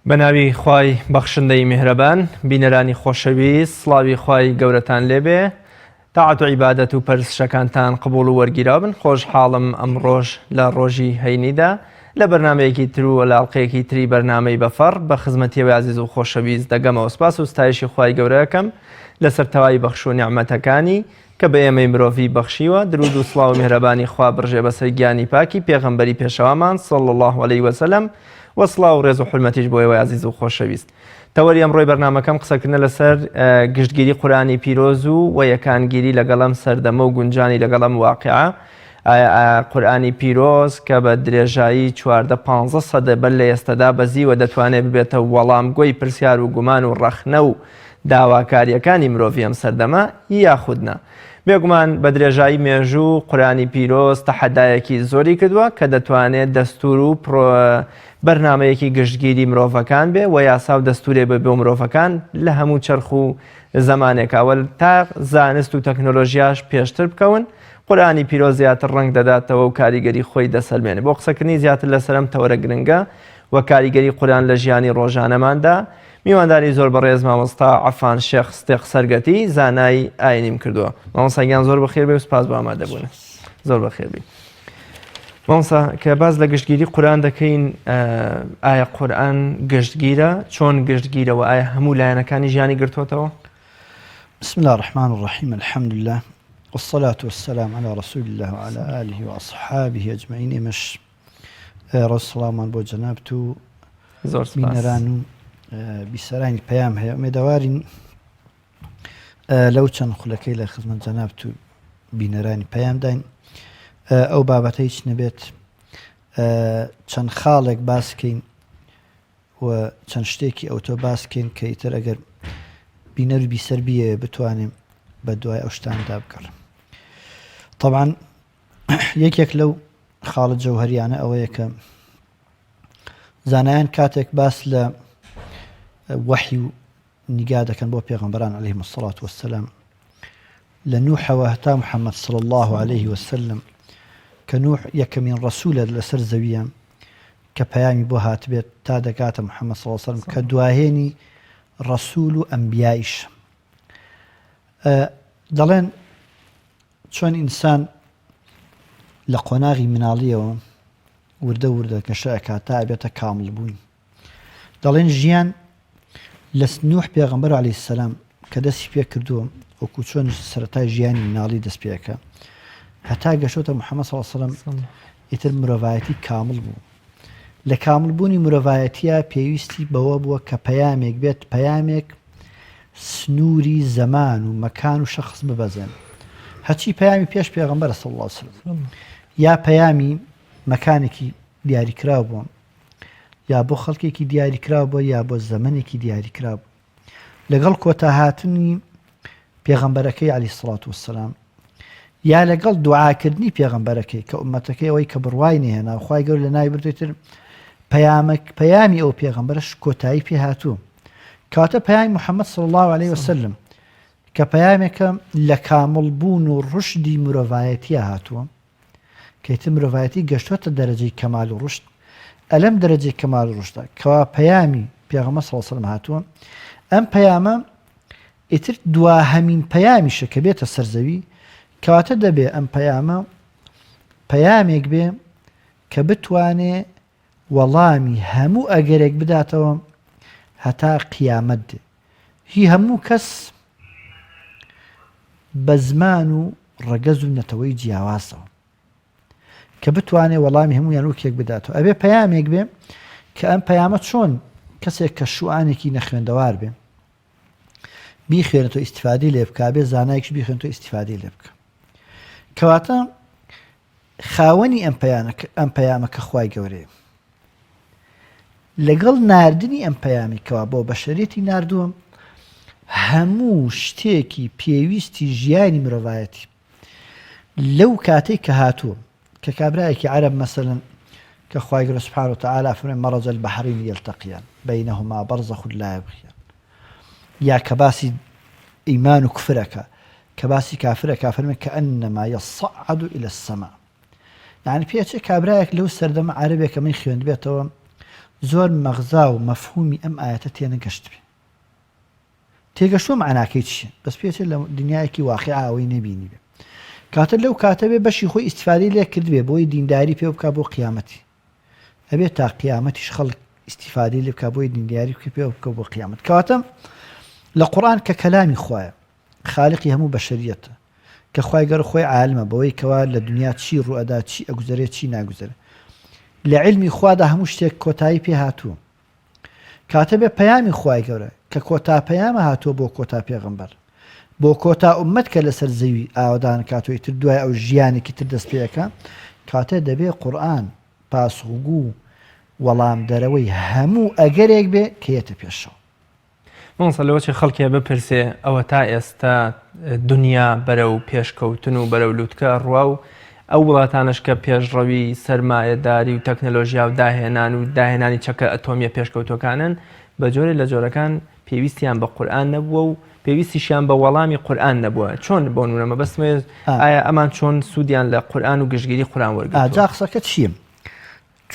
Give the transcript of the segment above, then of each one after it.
بە ناوی خوای بەخشندەی میهرەبان بینەرانی خۆشەویست سڵاوی خوای گەورەتان لێبێ تاعەت و عیبادەت و پەرستشەکانتان قبوڵ و وەرگیراو بن خۆشحاڵم ئەمڕۆژ لە ڕۆژی هەینیدا لە بەرنامەیەکی تر و لە ئەڵقەیەکی تری بەرنامەی بەفەڕ بە خزمەتی ئێوەی ئازیز و خۆشەویست دەگەمەوە سپاس و ستایشی خوای گەورە ئەکەم لەسەر تەواوی بەخش و نیعمەتەکانی کە بە ئێمەی مرۆڤی بەخشیوە، درود و سڵاو و میهرەبانی خوا بڕژێ بەسەر گیانی پاکی پێغەمبەری پێشەوامان صلی اللە علیە وسلم و سڵاو و ڕێز و حورمەتیش بۆ ئێوەی ئازیز و خۆشەویست. تەوەری ئەمڕۆی بەرنامەکەم قسەکردنە لەسەر گشتگیری قورئانی پیرۆز و و یەکانگیری لەگەڵ ئەم سەردەمە و گونجانی لەگەڵ ئەم واقیعە. ئایا قورئانی پیرۆز کە بە درێژایی 14 پانزە سەدە بەر لە ئێستەدا بەزیوە دەتوانێت ببێتە وەڵامگۆی پرسیار و گومان و ڕەخنە و داواکارییەکانی مرۆڤی ئەم سەردەمە یاخود نا؟ بێگومان بە درێژایی مێژوو قورئانی پیرۆز تەحەدایەکی زۆری کردووە کە دەتوانێت دەستور و بەرنامەیەکی گشتگیری مرۆڤەکان بێ و یاسا و دەستورێ بێ بۆ مرۆڤەکان لە هەموو چەرخ و زەمانێکا و تا زانست و تەکنۆلۆژیاش پێشتر بکەون قورئانی پیرۆز زیاتر ڕەنگ دەداتەوە و کاریگەری خۆی دەسەلمێنێ. بۆ قسەکردنی زیاتر لەسەر ئەم تەوەرە گرنگە و کاریگەری قورئان لە ژیانی ڕۆژانەماندا میوانداری زۆر بەڕێز مامۆستا عەفان شێخ ستێق سەرگەتی زانای ئاینیم کردووە. مامۆستا گیان زۆر بەخێر بێ و سپاس بۆ ئامادەبوونت. زۆر بەخێر بی. مامۆستا کە باس لە گشتگیری قورئان دەکەین ئایا قورئان گشتگیرە؟ چۆن گشتگیرە و ئایا هەموو لایەنەکانی ژیانی گرتووەتەوە؟ بسم الله الرحمن الرحیم الحمد لله والصلاة والسلام على رسول الله وعلى آله وأصحابه أجمعين ئێمەش ڕێز سڵاومان بۆ جەنابت و زۆر سپاس. بینەران و بیسەرانی پەیام هەیە ئومێدەوارین لەو چەند خولەکەی لە خزمەت جەنابت و بینەرانی پەیامداین ئەو بابەتە هیچ نەبێت چەند خاڵێک باسکەین و چەند شتێکی ئەوتۆ باسکەین کە ئیتر ئەگەر بینەر و بیسەر بیەوێ بتوانێ بە دوای ئەو شتاندا بگەڕێ طبعا یەکێک لەو خاڵە جەوهەریانە ئەوەیە کە زانایان کاتێک باس لە وەحی و نیگا دەکەن بۆ پێغەمبەران علیهم الصلاة والسلام لە نوحەوە هەتا محەممەد صلی الله عليه وسلم کە نوح یەکەمین ڕەسولە لەسەر زەویە کە پەیامی بۆ هاتبێت تا دەگاتە محەممەد صلی الله علیه وسلم کە دواهێنی ڕەسول و ئەنبیایش دەڵێن چۆن ئینسان لە قۆناغی مناڵیەوە وردە وردە گەشە ئەکات تا ئەبێتە کامڵ بوون دەڵێن ژیان لە نوح پێغەمبەر علیه السلام کە دەستی پێ کردووە وەکو چۆن سەرەتای ژیانی مناڵی دەست پێەکە هەتا گەشتە محەممەد صلی الله علیه وسلم ئیتر مرۆڤایەتی کامڵ بوو لە کامڵ بوونی مرۆڤایەتیە پێویستی بەوە بووە کە پەیامێک بێت پەیامێک سنووری زەمان و مەکان و شەخس ببەزێن هەرچی پەیامی پێش پێغەمبەرە صلی اللە علیه وسلم یا پەیامی مەکانێکی دیاریکراو بووە یا بۆ خەڵکێکی دیاریکراو بووە یا بۆ زەمەنێکی دیاریکراو بوو لەگەڵ کۆتاهاتنی پێغەمبەرەکەی علی سڵات وسلام یا لەگەڵ دوعاکردنی پێغەمبەرەکەی کە ئومەتەکەی ئەوەی کە بڕوای نەهێنا و خوای گەورە لەناوی بردووی تر پەیامەک پەیامی ئەو پێغەمبەرەش کۆتایی پێ هاتووە کەواتە پەیامی محەممەد صلی الله علیه وسلم کە پەیامێکە لە کامڵ بوون و ڕشدی مرۆڤایەتیە هاتووە کە ئیتر مرۆڤایەتی گەشتۆتە دەرەجەی کەمال و ڕشد ئەلەم دەرەجەی کەمال و ڕشدە کەوا پەیامی پێغەمبەر صلی الله علیه وسلم هاتووە ئەم پەیامە ئیتر دواهەمین پەیامیشە کە بێتە سەر زەوی، کەواتە دەبێ ئەم پەیامە پەیامێک بێ کە بتوانێ وەڵامی هەموو ئەگەرێک بداتەوە هەتا قیامەت دێ. هی هەموو کەس بە زمان و ڕەگەز و نەتەوەی جیاوازەوە. کە بتوانێ وەڵامی هەموویان وەک یەک بداتەوە. ئەبێ پەیامێک بێ کە ئەم پەیامە چۆن کەسێک کە شوانێکی نەخوێندەوار بێ بیخوێنێتەوە ئیستیفادەی لێ بکا بێ زانایەکیش بیخوێنێتەوە ئیستیفادەی لێ بکا کەواتە خاوەنی ئەم پەیانە ئەم پەیامە کە خوای گەورەیە لەگەڵ ناردنی ئەم پەیامی کەوا بۆ بەشەرێتی ناردووە هەموو شتێکی پێویستی ژیانی مرۆڤایەتی لەو کاتەی کە هاتووە کە کابرایەکی عەرەب مەسەلەن کە خوای گەورە سبحانە وتعالی فەرمووی مەرج البحرین یلتقیان بینهما برزخ لا یبغیان یا کە باسی ئیمان و کفرەکە کە باسی کافرە کافرمە کە ئەنەما یصعد الى السماء یعنی پێچێ کابرایەک لەو سەردەمە عەرەبێکە من خوێندبێتەوە. زۆر مەغزا و مەفهومی ئەم ئایەتە تێنەگەشتبێ. تێگەشتووە مەعناکەی چییە بەس پێچێت لە دنیایەکی واقیعا ئەوەی نەبینیبێ. کاتە لەو کاتە بێ بەشی خۆی ئیستیفادەی لێ کردبێ بۆی دینداری پێ بکا بۆ قیامەتی. ئەبێ تا قیامەتیش خەڵک ئیستیفادەی لێ بکا بۆی دینداری بکە پێ بکە بۆ قیامەت. کەواتە لە قورئان کە کەلامی خوایە خالقی هەموو بەشەریەتە کە خوای گەورە خۆی عالمە بەوەی کەوا لە دنیا چی ڕوئەدا چی ئەگوزەرێ چی ناگوزەرێ لە علمی خوادا هەموو شتێک کۆتایی پێ هاتووە کاتە بێ پەیامی خوای گەورە کە کۆتا پەیامە هاتووە بۆ کۆتا پێغەمبەر بۆ کۆتا ئومەت کە لەسەر زەوی ئاوەدان کاتۆی تر دوای ئەو ژیانێکی تر دەست پێەکە کاتێ دەبێ قورئان پاسخگو وەڵام دەرەوەی هەموو ئەگەرێک بێ کە یەتە پێشەوە. مامۆستا لەوەچێ خەڵکێ بپرسێ ئەوە تا ئێستا دنیا بەرەو پێشکەوتن و بەرەو لوتکە ئەڕوا و ئەو وڵاتانش کە پێشڕەوی سەرمایەداری و تەکنەلۆژیا و داهێنان و داهێنانی چەکە ئەتۆمیە پێشکەوتوەکانن بە جۆرێ لە جۆرەکان پێویستیان بە قورئان نەبووە و پێویستیشیان بە وەڵامی قورئان نەبووە چۆن بۆ نمونە مەبەستمە ئایا ئەمان چۆن سوودیان لە قورئان و گشتگیری قورئان وەرگرتووە؟ جا قسەکە چییە؟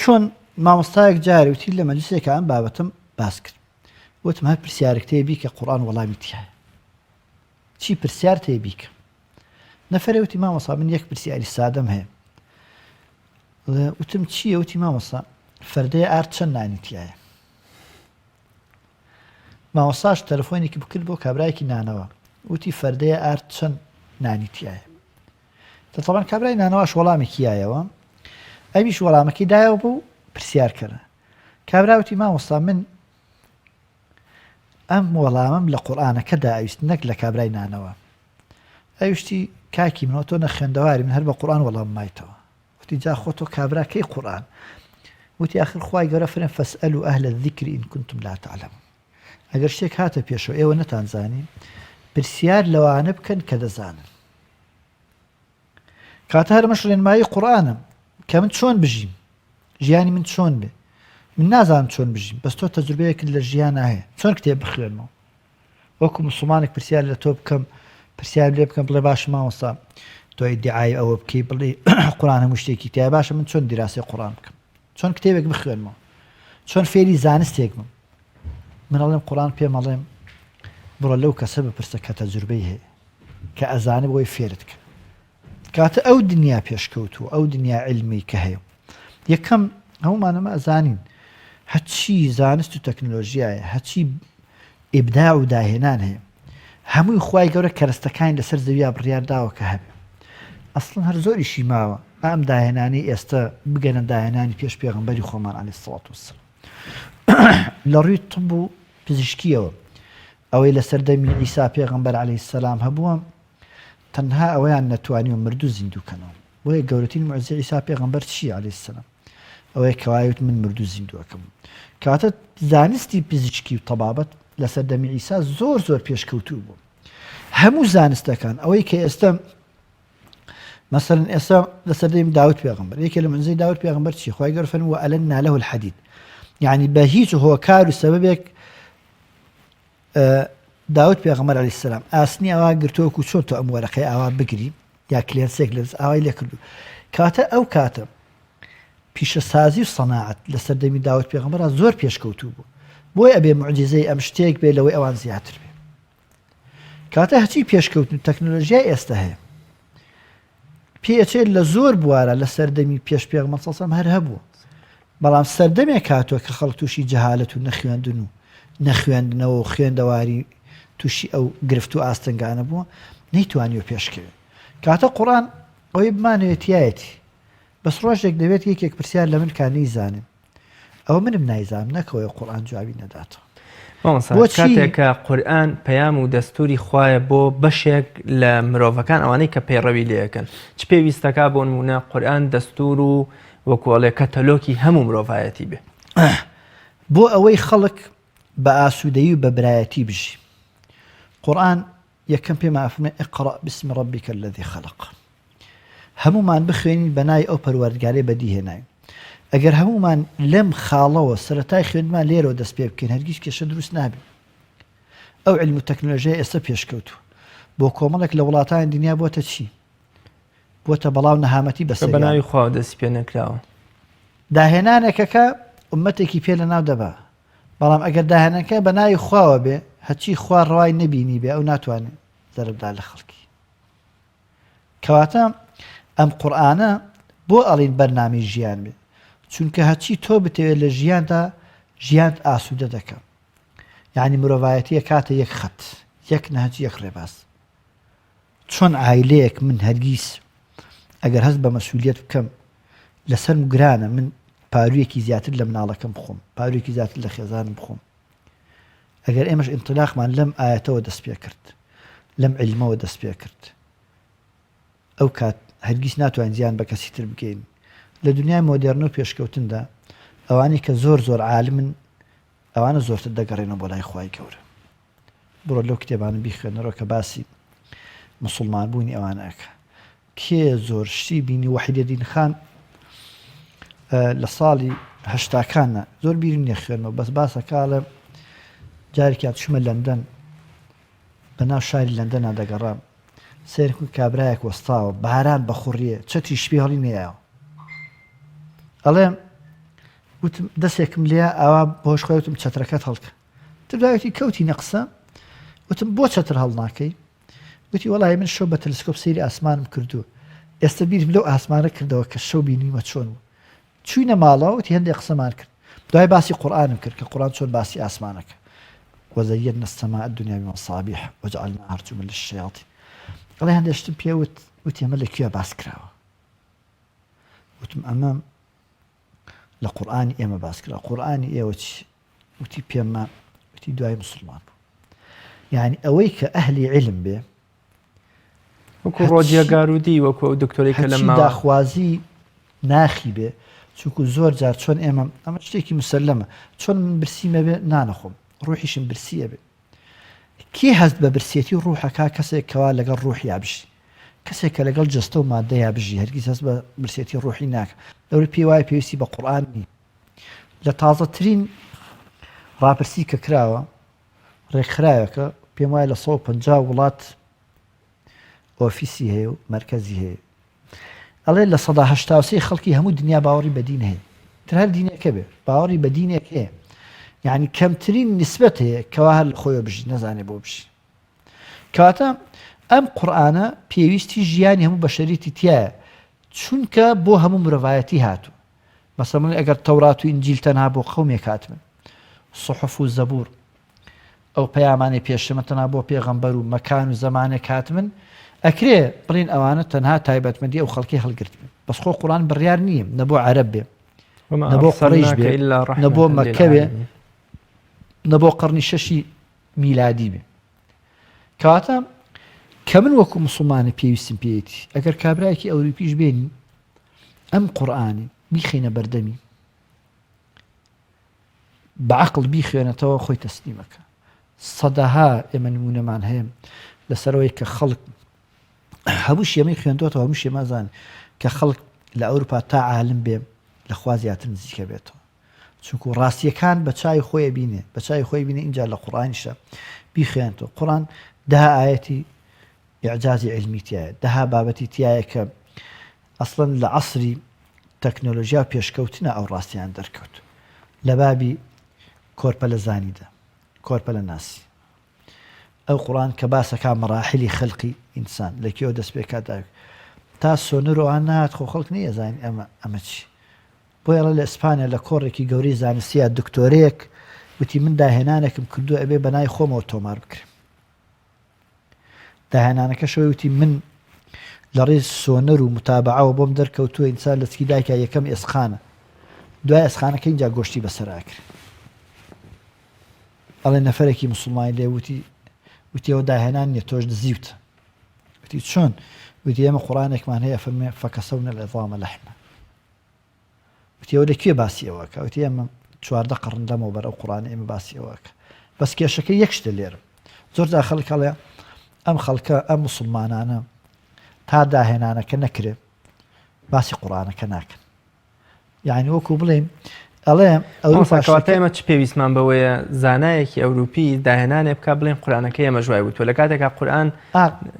چۆن مامۆستایەک جارێ وتی لە مەجلیسێکا ئەم بابەتەم باس کرد وتم هەر پرسیارێک تێ بیکە قورئان وەڵامی تیایە چی پرسیار تێ بیکە نەفرێ وتی مامۆسا من یەک پرسیاری سادەم هەیە وتم چییە وتی مامۆسا فەردەیە ئارد چەند نانی تایە مامۆساش تەلەفۆنێکی بکرد بۆ کابراایکی نانەوە وتی فەردەیە ئارد چەند نانی تایە تەبان کابرای نانەواش وەڵامێکی یایەوە ئەویش وەڵامەکەی دایەوە بوو پرسیارکەرە کابرا وتی مامۆستا من ئەم وەڵامەم لە قورئانەکەدا ئەویست نەک لە کابرای نانەوە. ئەویش وتی کاکی من تۆ نەخوێندەواری من هەر بە قورئان وەڵام مایتەوە. وتی جا خۆ تۆ کابرا کەی قورئان؟ وتی ئاخر خوای گەورە فەرمی فاسألوا أهل الذکر إن کنتم لا تعلمون. ئەگەر شتێک هاتە پێشەوە ئێوە نەتانزانی پرسیار لەوانە بکەن کە دەزانن. کاتە هەرمەش ڕێنمایی قورئانە کە من چۆن بژیم ژیانی من چۆن بێ من نازانم چۆن بژیم بەس تۆ تەجروبەیەکت لە ژیانا هەیە چۆن کتێب بخوێنمەوە وەکو مسلمانێک پرسیار لە تۆ بکەم پرسیار لێ بکەم بڵێ باش مامۆستا تۆ ئیدعای ئەوە بکەی بڵێ قورآن هەموو شتێکی تیا باشە من چۆن دیراسی قورآن بکەم چۆن کتێبێک بخوێنمەوە چۆن فێری زانستێک بم من ئەڵێم قورآن پێم ئەڵێم بڕۆ لەو کەسە بپرسە کە تەجروبەی هەیە کە ئەزانێ بۆی فێرت کە کاتە ئەو دنیا پێشکەوتوو ئەو دنیا علمی کە هەیە یەکەم هەمومان ئەمە ئەزانین هەچی زانست و تەکنۆلۆژیایە هەچی ئیبداع و داهێنان هەیە هەمووی خوای گەورە کەرەستەکانی لەسەر زەویا بڕیار داوە کە هەبێ ئەسڵەن هەر زۆریشی ماوە ئەم داهێنانی ئێستا بگەنە داهێنانی پێش پێغەمبەری خۆمان عەلەیهی سڵات وسلام لە ڕووی طب و پزیشکیەوە ئەوەی لەسەر دەمی عیسا پێغەمبەر عەلەیهی سەلام هەبووە تەنها ئەوەیان نەتوانیوە مردوو زیندوو کەنەوە بۆیە گەورەترین موعجیزەی عیسا پێغەمبەر چییە عەلەیهی سەلام ئەوەیە کەوا وت من مردوو زیندووەکەم کاتە زانستی پزیشکی و تەبابەت لەسەر دەمی عیسا زۆر زۆر پێشکەوتوو بوو هەموو زانستەکان ئەوەی کە ئێستا مەسەلەن ئێستا لە سەردەمی داود پێغەمبەر یەکێ لە موعجیزەی داود پێغەمبەر چی خوای گەورە فەرمووی وألنا له الحديد یعنی بە هیچ هۆکار و سەبەبێک داود پێغەمبەر علیە السلام ئاسنی ئاوا گرتووە وەکو چۆن تۆ ئەم وەرەقەی ئاوا بگری یا کلێنسێک لە دەست ئاوای لێ کردو کاتە ئەو کاتە پیشەسازی و سەناعەت لە سەردەمی داود پێغەمبەرا زۆر پێشکەوتوو بوو بۆیە ئەبێ موعجیزەی ئەم شتێک بێ لەوەی ئەوان زیاتر بێ کاتە هەچی پێشکەوتن و تەکنەلۆژیای ئێستا هەیە پێچێت لە زۆر بوارە لە سەردەمی پێش پێغەمبەر صلی اللە هەر هەبووە بەڵام سەردەمێک هاتووە کە خەڵک تووشی جەهالەت و نەخوێندن و نەخوێندنەوە و خوێندەواری تووشی ئەو گرفت و ئاستەنگانە بووە نەیتوانیوە پێشکەوێت کاتە قورئان ئەوەی بمانەوێت تایەتی بەس ڕۆژێک دەبێت یەکێک پرسیار لە من کا نەیزانم ئەوە منم نایزانم نەک ئەوەی قورئان جوابی نەداتەوە. مامۆستا بۆچی؟ کاتێک کە قورئان پەیام و دەستوری خوایە بۆ بەشێک لە مرۆڤەکان ئەوانەی کە پەیڕەوی لێ ئەکەن چ پێویستەکا بۆ نمونە قورئان دەستور و وەکو ئەڵێ کەتەلۆکی هەموو مرۆڤایەتی بێ؟ بۆ ئەوەی خەڵک بە ئاسوودەیی و بە برایەتی بژی قورئان یەکەم پێمان ئەفەرمێ اقرأ باسم ربک الذی خلق هەموومان بخوێنین بە ناوی ئەو پەروەردگارەی بەدی هێناوین ئەگەر هەموومان لەم خاڵەوە سەرەتای خوێندمان لێرەوە دەست پێ بکەین هەرگیز کێشە دروست نابێت ئەو علم و تەکنۆلۆژیای ئێستا پێشکەوتوو بۆ کۆمەڵێک لە وڵاتانی دنیا بۆتە چی بۆتە بەڵاو نەهامەتی بەسەر بە ناوی خوا دەستی پێ نەکراوە داهێنانێکەکە. ئومەتێکی پێ لەناو دەبا. بەڵام ئەگەر داهێنانەکە بە ناوی خواوە بێ، هەرچی خوا ڕەوای نەبینیبێ ئەو ناتوانێ زەرەر بدا لە خەڵکی. کەواتە ئەم قورئانە بۆ ئەڵین بەرنامەی ژیان بێ؟ چونکە هەرچی تۆ بتەوێت لە ژیاندا ژیانت ئاسوودە دەکا. یعنی مرۆڤایەتی ئەکاتە یەک خەت، یەک نەهج، یەک ڕێباز. چۆن عایلەیەک من هەرگیز ئەگەر هەست بە مەسولیەت بکەم لەسەرم گرانە من پارویەکی زیاتر لە مناڵەکەم بخۆم پارویەکی زیاتر لە خێزانم بخۆم ئەگەر ئێمەش ئینتلاقمان لەم ئاەتەوە دەست پێ کرد لەم علمەوە دەست پێ کرد ئەو کات هەرگیز ناتوانین زیان بە کەسی تر بگەین لە دنیای مۆدێرن و پێشکەوتندا ئەوانەی کە زۆر زۆر عالمن ئەوانە زۆرتر دەگەڕێنەوە بۆ لای خوای گەورە بڕۆ لەو کتێبانە بیخوێنەرەوە کە باسی مسوڵمان بوونی ئەوانە ئەکا کێ زۆر شتی بینی وەحیدەدین خان لە ساڵی هەشتاکانە زۆر بیرم نییە خوێنەوە بەس باسەکە جارێکیان چوومە لەندەن بە ناو شاری لەندەنا دەگەڕام سێرکم کابرایەک وەستاوە باران بە خوڕیە چەتری شپی هەڵی نەیاوە ئەڵێم وتم دەسێکم لێ ئاوا بۆش خۆی وتم چەترەکەت هەڵکە تر دوای وتی کەوتینە قسە وتم بۆ چەتر هەڵناکەی وتی وەڵی من شەو بە تەلسکۆپ سەیری ئاسمانم کردووە ئێستا بیرم لەو ئاسمانە کردەوە کە شەو بینیمە چۆن بوو چوینە ماڵەوە وتی هەندێک قسەمان کرد دوای باسی قورآنم کرد کە قورآن چۆن باسی ئاسمانەکە وزينا السماء الدنيا بمصابيح وجعلناها رجوما للشياطين ئەڵێ هەندێک شتم پێ وت وتی ئەمە لە کوێ باس کراوە وتم ئەمە لە قورآانی ئێمە باس کرا قورآانی ئێوە چی وتی پێمە وتی دوای مسلمان بوو یعنی ئەوەی کە ئەهلی علم بێ وەکو ڕۆجیە گارودی وەکو ئەو دکتۆری کە لە داخوازی ناخی بێ چونکو زۆر جار چۆن ئێمە ئەمە شتێکی مسلەمە چۆن من برسیمە بێ نانەخۆم ڕوحیشم برسیە بێ کێ هەست بە برسێتی ڕوحەکە کەسێک کەوا لەگەڵ ڕوحیا بژی کەسێک کە لەگەڵ جەستە و مادەیا بژی هەرگیز هەست بە برسێتی ڕوحی ناکە لەوەی پێی وایە پێویستی بە قورئان نییە لە تازەترین ڕاپرسی کە کراوە ڕێکخراوێکە پێم وایە لە 150 وڵات ئۆفیسی هەیە و مەرکەزی هەیە ئەڵێ 83% خەڵکی هەموو دنیا باوەڕی بە دین هەیە تر هەر دینێکە بێ باوەڕی بە دینێک هەیە یعنی کەمترین نسبەت هەیە کەوا هەر لە خۆیەوە بژی نەزانێ بۆ بژی کەواتە ئەم قورئانە پێویستی ژیانی هەموو بەشەریتی تایە چونکە بۆ هەموو مرۆڤایەتی هاتوو مەسەڵەن ئەگەر تەورات و ئینجیل تەنها بۆ قەومێک هاتبن صحف و زەبور ئەو پەیامانەی پێشمە تەنها بۆ پێغەمبەر و مەکان و زەمانێک هاتبن ئەکرێ بڵین ئەوانە تەنها تایبەتمەندی ئەو خەڵکی هەڵگرت بن بەس خۆ قورآن بڕیار نییە نە بۆ عەرەب بێ نە بۆ قوڕەیش بێ نە بۆ مەکە بێ نە بۆ قەرنی شەشی میلادی بێ کەواتە کە من وەکو مسلمانە پێویستم پێیەتی ئەگەر کابراایکی ئەوروپیش بێنی ئەم قورآانی بیخینە بەردەمی بە عقل بیخوێنێتەوە خۆی تەسلیمەکە سەدەها ئێمە نمونەمان هەیە لەسەرەوەی کە خەڵک هەموو شێمەی خوێندوەتەوە هەموو شێمازان کە خەڵک لە ئەوروپا تا عالم بێ لە خوا زیاتر نزیکە بێتەوە چونکو ڕاستیەکان بە چاوی خۆی ئەبینێ بە چاوی خۆی بینێ ئینجا لە قوڕانیشە بیخوێنێتەوە قوڕان دەها ئایەتی ئیعجازی عیلمی تایە دەها بابەتی تایە کە ئەسڵەن لە عەسری تەکنۆلۆژیا و پێشکەوتنە ئەو ڕاستیان دەرکەوت لە بابی کۆرپەلە زانیدا کۆرپەلە ناسی ئەو قوڕان کە باسەکە مەراحلی خەلقی ئینسان لە کێوە دەست پێکات تا سۆنەرەوە نهات خۆ خەڵک نییە زانین ئەمە ئەمە چی بۆیە ئەڵێ لە ئیسپانیا لە کۆڕێکی گەورەی زانستیا دکتۆرەیەک وتی من داهێنانێکم کردووە ئەبێ بە ناوی خۆمەوە تۆمار بکرێم. داهێنانەکەشەوەی وتی من لە ڕێی سۆنەر و متابعەوە بۆم دەرکەوتووە ئینسان لە سکی دایکا یەکەم ئێسقانە دوای ئێسقانەکە اینجا گۆشتی بەسەر ئاکرێ. ئەڵێ نەفەرێکی مسلمانی لێ وتی وتیەوە داهێنان نییە تۆش دزیوتە. وتی چۆن؟ وتی ئێمە قورئانێکمان هەیە فەرمێ فەکەسەونا العظام لحما. وتی ئەوە لە کوێ باسی ئەوە ئەکا؟ وتی ئێمە 14 قەڕن لەمەوبەر ئەو قورئانە ئێمە باسی ئەوە ئەکا. بەس کێشەکە یەک شتە لێرە. زۆر جار خەڵک هەڵێ ئەم خەڵکە ئەم موسڵمانانە تا داهێنانەکە نەکرێ باسی قورئانەکە ناکەن. یعنی وەکو بڵێم ئەڵێ ئەوروپا کەواتە ئێمە چ پێویستمان بەوەیە زانایەکی ئەوروپی داهێنانێ بکە بڵێن قورئانەکە ئێمە ژوای وتوە لە کاتێکا قورئان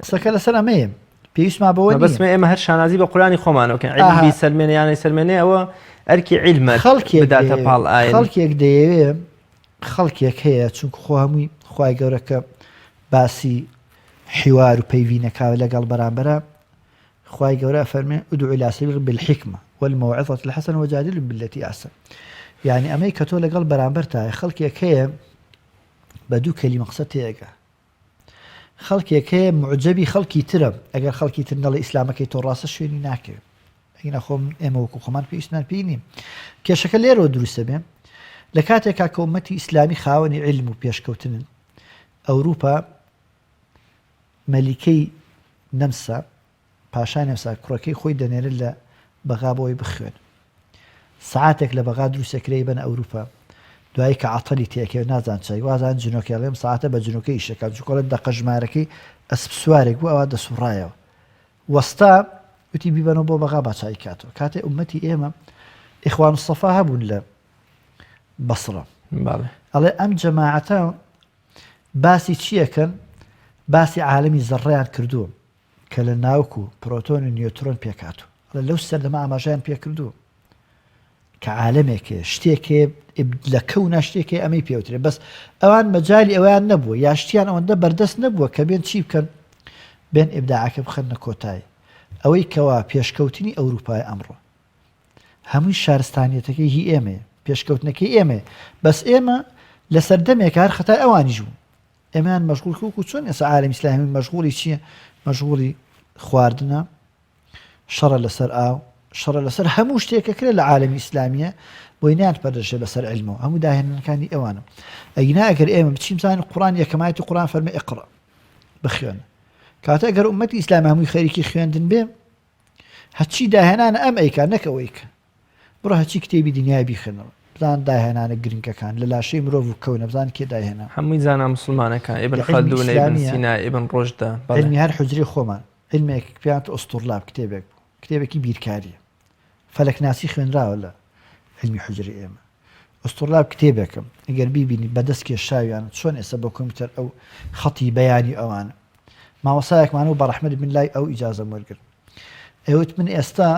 قسەکە لەسەر ئەمەیە. پێویستمان بەوە نییە. مەبەستمە ئێمە هەر شانازی بە قورئانی خۆمانەوە کەین عیلم ئاها. بیسەلمێنێ یان نەیسەلمێنێ ئەوە ئەرکی عیلمە خەڵکێک بداتە دەیەوێ پاڵ ئاین. خەڵکێک دەیەوێ خەڵکێک هەیە چونکو خۆ هەمووی خوای گەورە کە باسی حیوار و پەیڤینەکە لەگەڵ بەرامبەرە خوای گەورە ئەفەرمێ ادع الى سبیل بالحکمە والموعظة الحسنە وجادلهم بالتي احسن یعنی ئەمەی کە تۆ لەگەڵ بەرامبەرتایە خەڵکێک هەیە بە دوو کەلیمە قسە تێئەگا خەڵکێک هەیە معجەبی خەڵکی ترە ئەگەر خەڵکی تر نەڵێ ئیسلامەکەی تۆ ڕاستە شوێنی ناکەوێ ئەگینا خۆم ئێمە وەکو خۆمان پێویستمان پێی نیم کێشەکە لێرەوە دروستە بێ لە کاتێکا کە ئومەتی ئیسلامی خاوەنی علم و پێشکەوتنن ئەوروپا مەلیکەی نەمسا پاشای نەمسا کوڕەکەی خۆی دەنێرێت لە بەغا بۆی بخوێن سەعاتێک لە بەغا دروستەکرێ بەن ئەوروپا دوایی کە عەتەلی تێکەوێت نازان چای وازان جنۆکە ڵێم ساعتە بە جنۆکە ئیشەکە چکۆڵە دەقە ژمارەکەی ئەسپ سوارێک بوو ئەوە دەسوڕایەوە وەستا وتی بیبەنەوە بۆ بەغا با چای کاتەوە کاتێ ئومەتی ئێمە ئیخوان سەفا هەبوون لە بەسڕە ئەڵێ ئەم جەماعەتە باسی چیەکەن باسی عالمی زەڕیان کردووە کە لە ناوک و پرۆتۆن و نیۆترۆن پێکهاتوو. ئەڵێ لەو سەردەمە ئاماژەیان پێکردووە کە عالەمێک هەیە، شتێک هەیە لە کەونا شتێک هەیە ئەمەی پێوترێ بەس ئەوان مەجالی ئەویان نەبووە یا شتیان ئەوەندە بەردەست نەبووە کە بێن چی بکەن بێن ئیبداعەکە بخەنە کۆتایی ئەوەی کەوا پێشکەوتنی ئەوروپای ئەمڕۆ هەمووی شارستانیەتەکەی هی ئێمەیە پێشکەوتنەکەی ئێمەیە بەس ئێمە لە سەردەمێک هەر خەتای ئەوانیش بوو ئێمەیان مەشغوڵ کرد وەکو چۆن ئێستا عالەمی ئیسلامی مەشغوڵی چییە؟ مەشغوڵی خواردنە، شەڕە لەسەر ئاو، شەڕە لەسەر هەموو شتێک کە کرێ لە عالەمی ئیسلامیە بۆی نیان پەرژێ بەسەر علمەوە هەموو داهێنانەکانی ئەوانە ئەگینا ئەگەر ئێمە بچین بزانین قورآن یەکەمایەتی قورآن فەرمی اقرا بخوێنە کاتە ئەگەر ئومەتی ئیسلامی هەمووی خەریکی خوێندن بێ هەرچی داهێنانە ئەم ئەیکا نەک ئەو ئەیکا. بڕۆ هەرچی کتێبی دنیای بیخوێنەوە بزان داهێنانە گرنگەکان لە لاشەی مرۆڤ و کەونە بزان کێ دایهێنا. هەمووی زانا موسڵمانەکان ئیبن لە عیلمی خەلدون ئیبن ئیسلامیە سینا ئیبن ڕوشدە بەڵێ. عیلمی هەر حوجرەی خۆمان عیلمێک پێیان ئوستوڕلاب کتێبێک بوو کتێبێکی بیرکاریە فەلەکناسی خوێنراوە لە عیلمی حوجرەی ئێمە ئوستوڕلاب کتێبێکە ئەگەر بیبینی بەدەست کێشاویانە چۆن ئێستا بە کۆمپیوتەر ئەو خەتی بەیانی ئەوانە مامۆسایەکمان و بەڕەحمەت من لای ئەو ئیجازەم وەرگرت ئەوت من ئێستا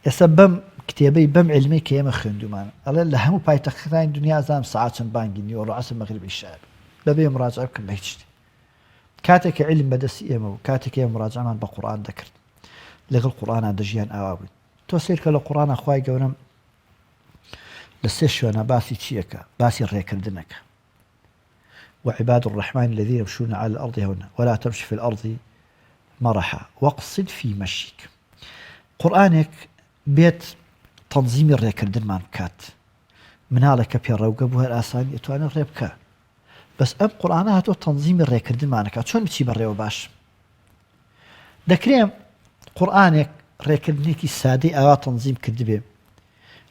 ئێستا بەم کتێبەی بەم علمەی کە ئێمە خوێندومانە ئەڵێ لە هەموو پایتەختەکانی دنیا زانم سەعات چەند بانگی نیوەڕۆ عەسر مەغریب عیشا بەبێ مراجعە بکەم بە هیچ شتێ کاتێک کە علم بەدەستی ئێمە و کاتێک ئێمە مراجعەمان بە قورئان دەکرد لەگەڵ قورئانا دەژیان ئاوا بووین تۆ سەیرکە لە قورئانا خوای گەورەم لە سێ شوێنە باسی چیەکە باسی ڕێکردنەکە وعباد الرحمن الذين يمشون على الأرض هونا ولا تمش في الأرض مرحا واقصد في مشيك قورئانێک بێت تەنزیمی ڕێکردنمان بکات مناڵێک کە پێڕەوگە بوو هەر ئاسانی ئەتوانێت ڕێ بکە بەس ئەم قورئانە هاتۆ تەنزیمی ڕێکردنمانەکە چۆن بچی بەڕێوە باش دەکرێ قورئانێک ڕێکردنێکی سادەی ئاوا تەنزیم کردبێ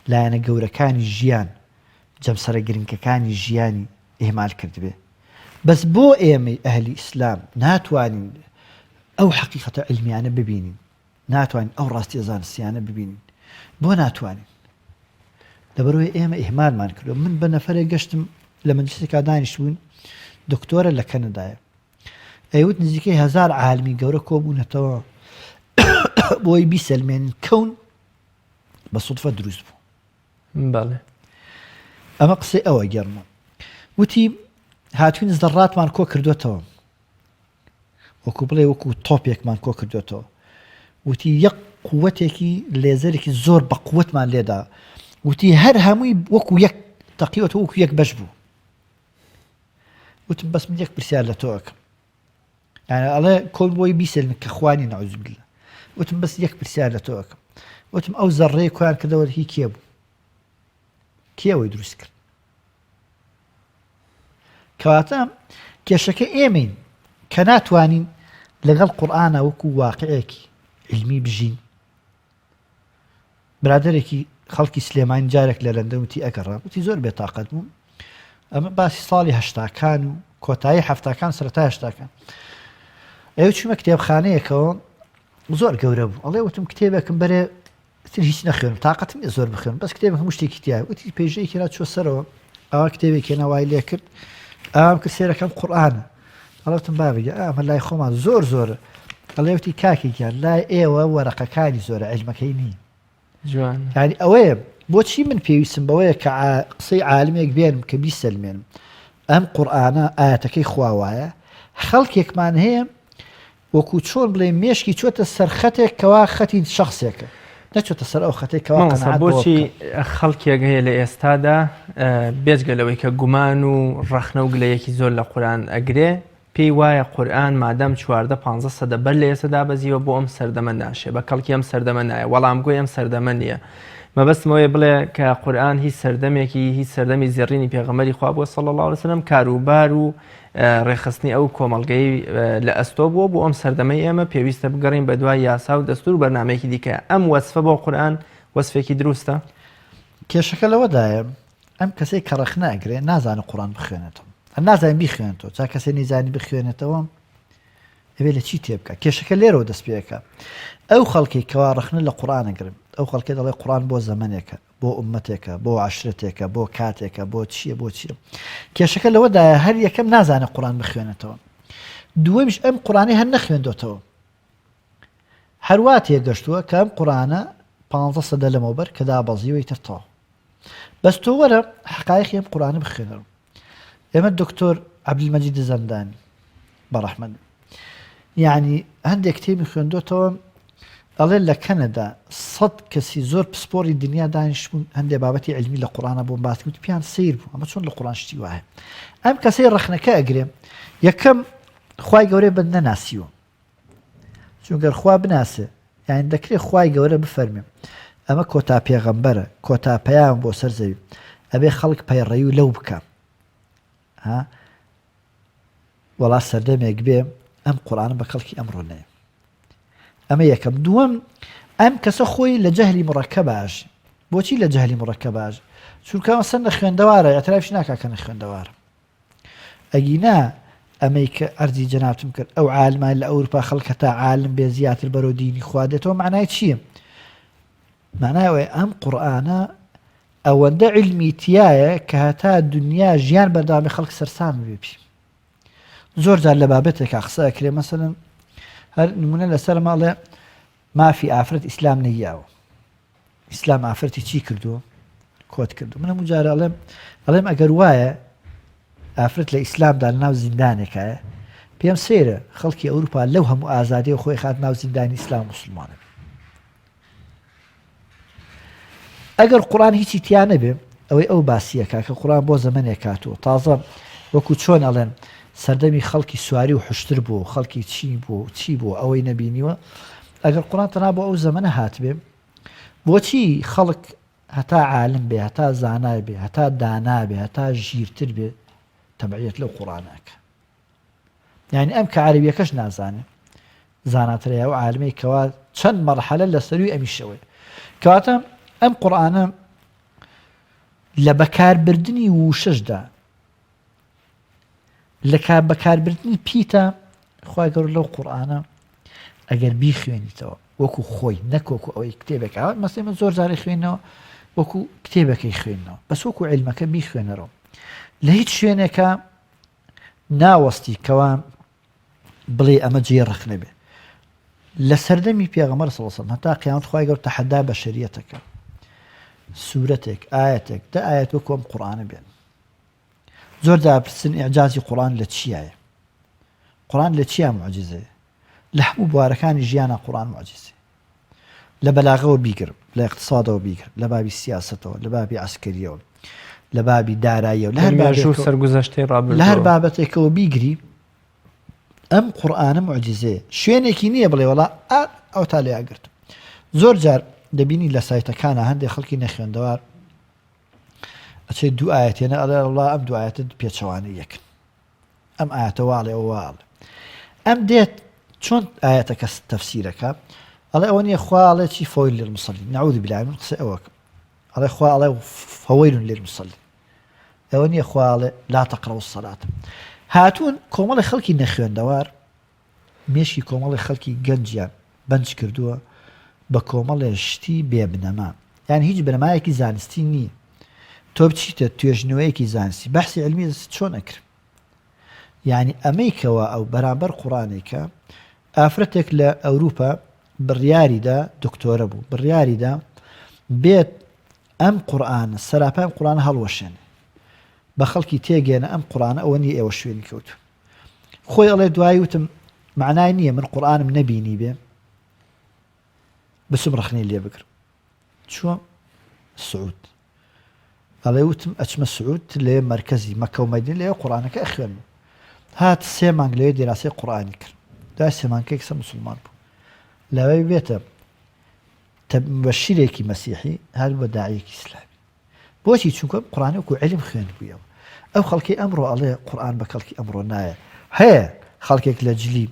لایەنە گەورەکانی ژیان جەمسەرە گرنگەکانی ژیانی ئیهمال کردبێ بەس بۆ ئێمەی ئەهلی ئیسلام ناتوانین ئەو حەقیقەتە عیلمیانە ببینین ناتوانین ئەو ڕاستیە زانستیانە ببینین بۆ ناتوانین لەبەرەوەی ئێمە ئیهمالمان کردو من بە نەفەرێک گەشتم لە مەجلیسێکا دانیشتبووین دکتۆرە لە کەنەدایە ئەیوت نزیکەی هەزار عالمی گەورە کۆبوونەتەوە بۆی بیسەلمێنن کەون بە سودفە دروست بوو بەڵێ ئەمە قسەی ئەوە گێڕمە وتی هاتوین زەڕاتمان کۆ کردوێتەوە وەکو بڵێ وەکو تۆپێکمان کۆ کردوێتەوە وتی یەک قوتێکی لێزەرێکی زۆر بە قوتمان لێدا وتی هەر هەمووی وەکو یەک تەقیوەتە وەکو یەک بەش بوو وتم بەس من یەک پرسیار لە تۆ ئەکەم یعنی ئەڵێ کۆن بۆی بیسەلمن کە خوانی نعوذ بالله وتم بەس یەک پرسیار لە تۆ ئەکەم وتم ئەو زەڕەیە کۆیان کردەوە هی کێ بوو کێ ئەوەی دروست کرد کەواتە کێشەکە ئێمەین کە ناتوانین لەگەڵ قورآانە وەکو واقعێکی علمی بژین برادەرێکی خەڵکی سلێمانی جارێک لە لەندەن وتی ئەگەڕام وتی زۆر بێتاقەت بووم ئەمە باسی ساڵی هەشتاکان و کۆتایی هەفتاکان سەرەتای هەشتاکان ئەو چوومە کتێبخانەیەکەوە زۆر گەورە بوو ئەڵێ وتم کتێبێکم بەرێ تر هیچ نەخوێنم تااقەتم نیە زۆر بخوێنم بەس کتێب هەموو شتێکی تیا وتی پێژەیەکی را چوە سەرەوە ئەوە کتێبێکی ناوای لێ کرد ئەوام کرد سێرەکەم قورئانە ئەڵێتم بابە ئەمە لای خۆمان زۆر زۆر. ئەڵێ وتی کاکە گیان لای ئێوە وەرەقەکانی زۆرە عیلمەکەی نی. جوان. یانی ئەوەیە بۆچی من پێویستم بەوەیە کە قسەی عالمێک بێنم کە بیسەلمێنم ئەم قورئانە ئایەتەکەی خوا وایە خەڵکێکمان هەیە وەکو چۆن بڵێ مێشکی چۆتە سەر خەتێک کەوا خەتی شخصێکە نەچۆتە سەر ئەو خەتێک کەوا مامۆستا بۆچی خەڵکێک هەیە لە ئێستادا بێجگە لەوەی کە گومان و ڕەخنە و گلەیەکی زۆر لە قورئان ئەگرێ پێی وایە قورئان مادام 14 پانزە سەدە بەر لە ئێستا دابەزیوە بۆ ئەم سەردەمە ناشێ بە کەڵکی ئەم سەردەمە نایە وەڵامگۆی ئەم سەردەمە نییە مەبەستم ئەوەیە بڵێ کە قورئان هیچ سەردەمێکی هیچ سەردەمی زێڕینی پێغەمبەری خوا بووە صلی الله علیه وسلم کاروبار و ڕێکخستنی ئەو کۆمەڵگەی لە ئەستۆ بووە بۆ ئەم سەردەمەی ئێمە پێویستە بگەڕین بە دوای یاسا و دەستور و بەرنمەیەکی دیکە ئەم وەسفە بۆ قورئان وەسفێکی دروستە؟ کێشەکە لەوەدایە ئەم کەسەی کە ڕەخنە ئەگرێ نازانێ قورئان بخوێنێتەوە هەر نازانێ بیخوێنێتەوە جا کەسێ نەیزانی بخوێنێتەوە ئەبێ لە چی تێبکا کێشەکە لێرەوە دەست پێ ئەکا ئەو خەڵکەی کەوا ڕەخنە لە قورئان ئەگرن ئەو خەڵکەی دەڵێ قورئان بۆ زەمەنێکە بۆ ئوممەتێکە، بۆ عەشرەتێکە، بۆ کاتێکە، بۆ چییە، بۆ چییە. کێشەکە لەوەدایە هەر یەکەم نازانێت قورئان بخوێنێتەوە. دووەمیش ئەم قورئانەی هەر نەخوێندۆتەوە. هەر وا تێگەشتووە کە ئەم قورئانە پانزە سەدە لەمەوبەر کە دابەزیوە ئیتر تەواو. بەس تۆ وەرە حەقایقی ئەم قورئانە بخوێنەرەوە. ئێمە دکتۆر عەبدولمەجید زەندانی بەڕەحمەت یعنی هەندێک کتێبی خوێندۆتەوە ئەڵێ لە کەنەدا سەد کەسی زۆر پسپۆری دنیا دانیشتبوون هەندێک بابەتی علمی لە قورآە بۆم باس کرد پیان سیر بوو ئەمە چۆن لە قورآن شتی وایە ئەم کەسەی ڕەخنەکە ئەگرێ یەکەم خوای گەورەی بە نەناسیوە چونگەر خوا بناسێ یان دەکرێت خوای گەورە بفەرمێ ئەمە کۆتا پێغەمبەرە کۆتا پەیام بۆ سەر زەوی ئەبێ خەڵک پەیڕەوی و لەو بکە ها وەڵا سەردەمێک بێ ئەم قورآانە بە کەڵکی ئەمڕۆ نەیە ئەمە یەکەم دووەم ئەم کەسە خۆی لە جەهلی مڕەکە باش بۆچی لە جەهلی مڕەکە باش چونکە سەر نەخوێندەوارە ئەترافش ناکا کە نەخوێندەوارە ئەگینا ئەمەی کە عەرزی جەنابتم کرد ئەو عالمان لە ئەوروپا خەڵک هەتا عالم بێ زیاتر بەرەو دینی خوا دێتەوە معنای چییە؟ معنای ئەوەیە ئەم قورئانە ئەوەندە علمی تایە کە هەتا دنیا ژیان بەردەوامی خەڵک سەرسام بێ پی زۆر جار لە بابەتێکا قسە ئەکرێ مەسەلەن هەر نمونە لەسەر ماڵێ مافی ئافرەت ئیسلام نەیاوە ئیسلام ئافرەتی چی کردووە کۆت کردو من هەموو جارە ئەڵێم ئەڵێم ئەگەر وایە ئافرەت لە ئیسلامدا لە ناو زیندانێکایە پێم سەیرە خەڵکی ئەوروپا لەو هەموو ئازادی و خۆی خات ناو زیندانی ئیسلام مسلمانە ئەگەر قورآن هیچی تیا نەبێ ئەوەی ئەو باسیەکە کە قورآن بۆ زەمنێک کاتوە تازە وەکو چۆن ئەڵێن سەردەمی خەڵکی سواری و حشتر بوو خەڵکی چی بوو چی بوو ئەوەی نەبینیوە ئەگەر قورآن تەنها بۆ ئەو زەمەنە هاتبێ بۆچی خەڵک هەتا عالم بێ هەتا زانای بێ هەتا دانا بێ هەتا ژیرتر بێ تەبعیەت لەو قورآنە ئەکا یعنی ئەم کە عەرەبیەکەش نازانێ زاناترە ئەو عالمەی کەوا چەند مەرحەلە لە سەروی ئەمیشەوەی کەواتە ئەم قورآنە لە بەکاربردنی ووشەشدا لە کا بەکاربردنی پیتە خوای گەورە لەو قورئانە ئەگەر بیخوێنیتەوە وەکو خۆی نەک وەکو ئەوەی کتێبێک ئەوە مەسەی من زۆر جارێ خوێنەوە وەکو کتێبەکەی خوێنەوە بەس وەکو علمەکە بیخوێنەرەوە لە هیچ شوێنێکە ناوەستی کەوا بڵێ ئەمە جێ ڕخنە بێ لە سەردەمی پێغەمبەر صلی الله علیه و هەتا قیامەت خوای گەورە تەحەدا بەشەریەتەکە سورەتێک ئاەتێک دە ئاەت وەکو ئەم قورئانە بێن زۆر جار پرسن ئیعجازی قورئان لە چیایە؟ قورئان لە چیا موعجیزەیە؟ لە هەموو بوارەکانی ژیانا قورئان موعجیزەیە. لە بەلاغەوە بیگر، لە ئیقتسادەوە بیگر، لە بابی سیاسەتەوە، لە بابی عەسکەریەوە، لە بابی داراییەوە، لە هەر مێژوو بابێکەوە سەرگوزەشتەی لە هەر ڕابردووەوە. بابەتێکەوە بیگری ئەم قورئانە موعجیزەیە. شوێنێکی نییە بڵێ وەڵا ئا ئەوتا لێ ئەگرتم. زۆر جار دەبینی لە سایتەکانا هەندێک خەڵکی نەخوێندەوار ئەچێت دوو ئاەتێنە ئەڵێ وڵا ئەم دوو ئاەتە پێچەوانە یەکن ئەم ئاەتە واڵێ ئەو واڵێ ئەم دێت چۆن ئاەتەکە تەفسیرەکە ئەڵێ ئەوە نییە خوا ئەڵێ چی فویل للمصلین نعوذ بالله من قسە ئەوەکەم ئەڵێ خوا ئەڵێ فویل للمصلین ئەوە نییە خوا ئەڵێ لا تقربوا الصلاة هاتوون کۆمەڵی خەڵکی نەخوێندەوار مێشکی کۆمەڵێ خەڵکی گەنجیان بەنج کردووە بە کۆمەڵێ شتی بێ بنەما یان هیچ بنەمایەکی زانستی نییە تۆ بچیتە توێژنەوەیەکی زانستی بەحسی علمی چۆن ئەکرد یعنی ئەمەی کەوا ئەو بەرامبەر قوڕانێکە. ئافرەتێک لە ئەوروپا بڕیاریدا دکتۆرە بوو بڕیاریدا بێت ئەم قورئانە سەراپای ئەم قورئانە هەڵوەشێنێ بە خەڵکی تێگەێنە ئەم قورئانە ئەوە نییە ئێوە شوێنی کەوتون خۆی ئەڵێ دوایی وتم معنای نییە من قورئانم نەبینی بێ بچم ڕخنەی لێ بگرم چووە سعود ئەڵێ وتم ئەچمە سعود لێ مەرکەزی مەکە و مەدینە لێ قورئانەکە ئەخوێنم هات سێ مانگ لەوێ دیراسەی قورئانی کرد دوای سێ مانگێک سە مسلمان بوو لەوەی بێتە مبەشیرێکی مەسیحی هات بە داعیەکی ئیسلامی بۆچی چونکە قورئان وەکو علم خوێندبوویەوە ئەو خەڵکی ئەمڕۆ ئەڵێ قورئان بە کەڵکی ئەمڕۆ نایە هەیە خەڵکێک لە جلی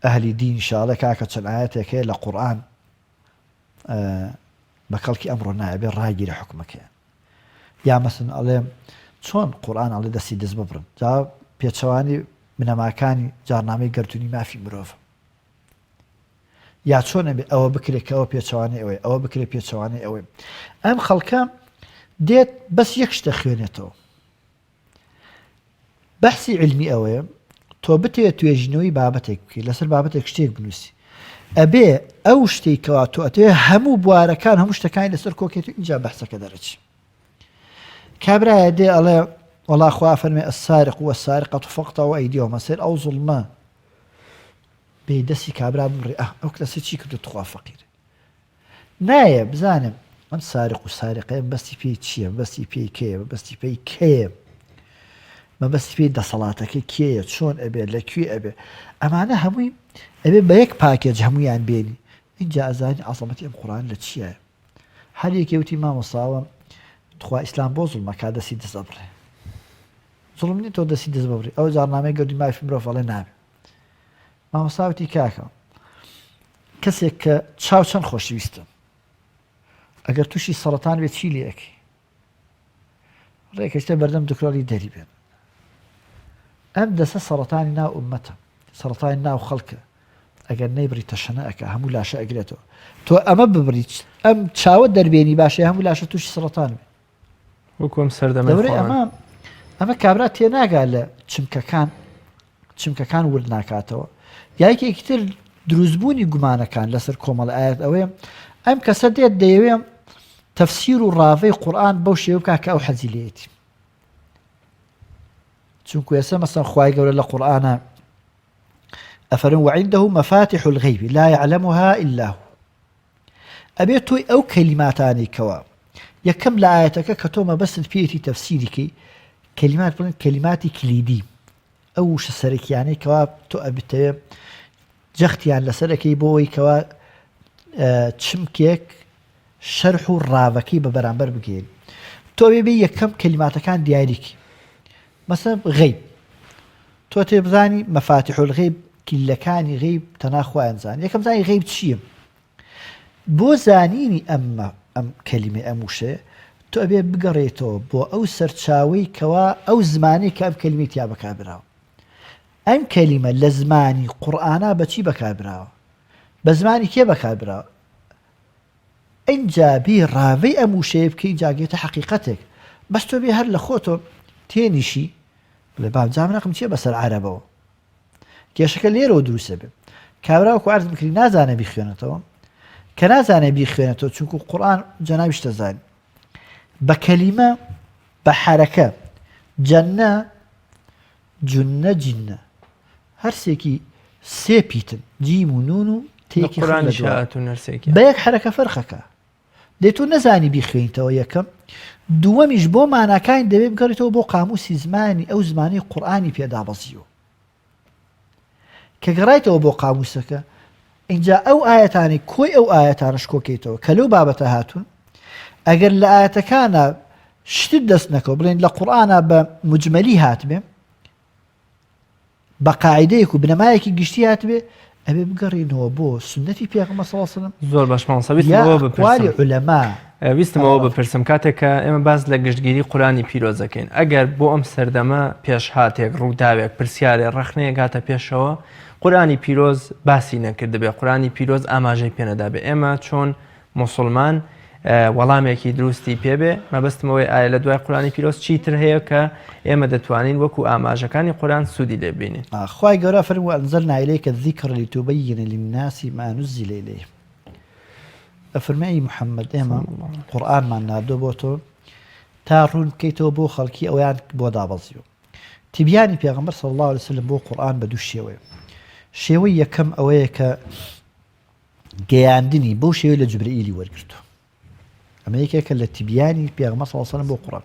ئەهلی دین شاڵێ کاکە چەند ئاەتێک هەیە لە قورئان بە کەڵکی ئەمڕۆ نایە بێ ڕاگیرە حکومەکەیان یا مەسن ئەڵێ چۆن قورآن ئەڵێ دەستی دەست ببرن جا پێچەوانی بنەماکانی جارنامەی گەردوونی مافی مرۆڤ یا چۆن ئەبێ ئەوە بکرێت کە ئەوە پێچەوانەی ئەوەیە ئەوە بکرێت پێچەوانەی ئەوەی ئەم خەڵکە دێت بەس یەک شتە خوێنێتەوە بەحسی علمی ئەوەیە تۆ بتەوێت توێژینەوەی بابەتێک بکەیت لەسەر بابەتێک شتێک بنووسی ئەبێ ئەو شتێک کەوا تۆ ئەتەوێ هەموو بوارەکان هەموو شتەکانی لەسەر کۆکێت و اینجا بەحسەکە دەرەچی کابرایە دێ ئەڵێ وەڵا خوا فەرمێ السارق والسارقة فاقطعوا أيديهما سەیر ئەو زوڵمە بێ دەستی کابرا ببڕی ئه ئەو کەسە چی کردو تخوا فەقیر نایە بزانم ئەم سارق و سارقەیە بەستی پێی چییە بەستی پێی کێیە بەستی پێی کێیە مەبەستی پێی دەسەڵاتەکە کێیە چۆن ئەبێ لە کوێ ئەبێ ئەمانە هەمووی ئەبێ بە یەک پاکێج هەمویان بێنی اینجا ئەزانی عەزەمەتی ئەم قورئان لە چییە هەر یەکێ وتی مامۆستاوە تخوا ئیسلام بۆ زوڵمەکە دەستی دز ئەبڕێ زوڵم نیە تۆ دەستی دز ببڕی ئەو جارنامەی گەردی مافی مرۆڤ ئەڵێ نابێ مامۆستا وتی کاکە کەسێک کە چاو چەند خۆشویستە ئەگەر تووشی سەرەتان بێت چی لێ ئەکەی ڕێکەشتە بەردەم دکتۆری دەری بێن ئەم دەسە سەرەتانی ناو ئومەتە سەرەتانی ناو خەڵکە ئەگەر نەیبڕی تەشەنە ئەکا هەموو لاشە ئەگرێتەوە تۆ ئەمە ببریت ئەم چاوە دەربێنی باشە هەموو لاشە تووشی سەرەتان بێ وەکو ئەم سەردەمەی دەورەی خۆمان. ئەمە ئەمە کابرا تێناگا لە چمکەکان چمکەکان ورد ناکاتەوە یایکێکی تر دروستبوونی گومانەکان لەسەر کۆمەڵ ئاەت ئەوەیە ئەم کەسە دێت دەیەوێ تەفسیر و ڕاڤەی قورئان بەو شێوە بکات کە ئەو حەزی لێیەتی چونکو ئێستا مەسەن خوای گەورە لە قورئانە ئەفەرم وعنده مفاتح الغیب لا يعلمها إلا هو ئەبێ تۆی ئەو کەلیماتانەی کەوا یەکەم لە ئایەتەکە کە تۆ مەبەستت پێیەتی تەفسیری کەی کەلیمات بڵێن کەلیماتی کلیدی ئەو وشە سەرەکیانەی کەوا تۆ ئەبتەوێ جەختیان لەسەرەکەی بۆ ئەوەی کەوا چمکێک شەرح و ڕاڤەکەی بە بەرامبەر بگەێنی تۆ بێ یەکەم کەلیماتەکان دیاریکی مەسە غیب تۆ تێ بزانی مفاتیح الغیب کلیلەکانی غیب تەنها خوایان زان یەکەم زانی غیب چییە بۆ زانینی ئەمە ئەم کەلیمەی ئەم وشەیە تۆ ئەبێ بگەڕێتەوە بۆ ئەو سەرچاوەی کەوا ئەو زمانەی کە ئەم کەلیمەی تیا بەکاربراوە ئەم کەلیمە لە زمانی قورئانا بەچی بەکاربراوە بە زمانی کێ بەکاربراوە ئینجا بێی ڕاڤەی ئەم وشەیە بکەی ئینجا گەیتە حەقیقەتێک بەس تۆ بێ هەر لە خۆتۆ تێنیشی بڵێ باب جا من حەقم چییە بەسەر عەرەبەوە کێشەکە لێرەوە دروستە بێ کابرا وەکو عەرز بکری نازانێ بیخوێنێتەوە کە نازانێ بیخوێنێتەوە چونکو قورئان جەنابیش دەزانی بە کەلیمە بە حەرەکە جەنە جنە جنە هەرسێکی سێ پیتن جیم و نون و تێکی بە یەک حرەکە فەرقەکە دەی تۆ نەزانی بیخوێنیتەوە یەکەم دووەمیش بۆ ماناکانی دەبێ بگەڕێتەوە بۆ قاموسی زمانی ئەو زمانی قورئانی پێدابەزیوە کە گەڕایتەوە بۆ قاموسەکە اینجا ئەو ئاەتانی کۆی ئەو ئاەتانش کۆکەیتەوە کە لەو بابەتە هاتوون ئەگەر لە ئاەتەکانە شتت دەست نەکەوە بڵێن لە قورئانا بە مجملی هاتبێ بە قاعیدەیەک و بنەمایەکی گشتی هاتبێ ئەبێ بگەڕێینەوە بۆ سوننەتی پێغەمبەر صلی اللە علیه وسلم زۆر باش مامۆستا ویستم یا ئەوە ئەقوالی بپرسم عولەما ویستم ئەوە بپرسم کاتێک کە ئێمە باس لە گشتگیری قورئانی پیرۆز دەکەین ئەگەر بۆ ئەم سەردەمە پێشهاتێک ڕووداوێک پرسیارێ ڕەخنەیەک هاتە پێشەوە قورئانی پیرۆز باسی نەکردبێ قورئانی پیرۆز ئاماژەی پێ نەدابێ ئێمە چۆن موسڵمان. وەڵامێکی دروستی پێ بێ، مەبەستم ئەوەیە ئایا لە دوای قورئانی پیرۆز چی تر هەیە کە ئێمە دەتوانین وەکو ئاماژەکانی قورئان سوودی لێ ببینین؟ خوای گەورە فەرمووی وانزلنا الیک الذکر لتبین للناس ما نزل الیهم ئەفەرمێ ئەی محمد ئێمە قورئانمان ناردووە بۆ تۆ تا ڕوون بکەیتەوە بۆ خەڵکی ئەویان بۆ دابەزیوە تیبیانی پێغەمبەر صلی الله علیه وسلم بۆ قورئان بە دوو شێوەیە شێوەی یەکەم ئەوەیە کە گەیاندنی بەو شێوەی لە جوبرەئیلی وەرگرتووە ئەمە یەکێکە لە تبیانی پێغەمبەر صلی الله علیه وسلم بۆ قورئان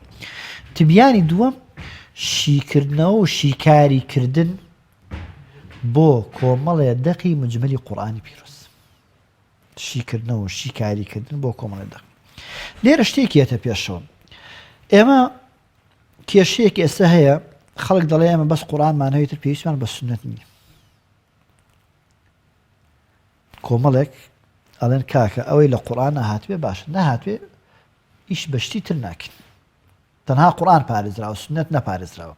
تبیانی دووەم شیکردنەوە و شیکاری کردن بۆ کۆمەڵێ دەقی مجملی قورئانی پیرۆز شیکردنەوە و شیکاری کردن بۆ کۆمەڵێ دەق لێرە شتێکی یەتە پێشەوە ئێمە کێشەیەک ئێستا هەیە خەڵک دەڵێ ئێمە بەس قورئانمان هەیە تر پێویستمان بە سوننەت نییە کۆمەڵێک ئەڵێن کاکە ئەوەی لە قورئانا هاتبێ باشە نەهاتبێ ئیش بە شتی تر ناکەین تەنها قورئان پارێزراوە سوننەت نەپارێزراوە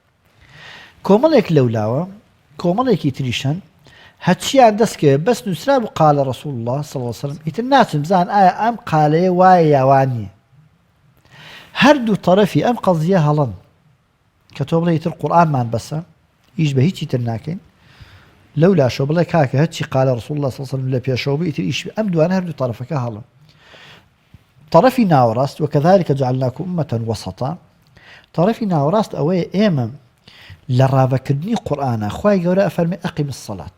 کۆمەڵێک لەولاوە کۆمەڵێکی تریشن هەچیان دەستکەوێت بەس نووسرا بوو قالە رسول الله صلی الله علیه وسلم ئیتر ناچن بزان ئایا ئەم قالەیە وایە یاوان نییە هەردوو طرفی ئەم قەزیە هەڵەن کە تۆ بڵێ ئیتر قورئانمان بەسە ئیش بە هیچی تر ناکەین لەو لاشەوە بڵێ کاکە هەرچی قالە رسول الله صلی الله علیه وسلم لە پێشەوە بوو ئیتر ئیش ئەم دوانە هەردوو طرفەکە هەڵن طرفی ناوەڕاست وكذلك جعلناكم أمة وسطا طرفی ناوەڕاست ئەوەیە ئێمە لە ڕاڤەکردنی قورئانە خوای گەورە ئەفەرمێ أقم الصلاة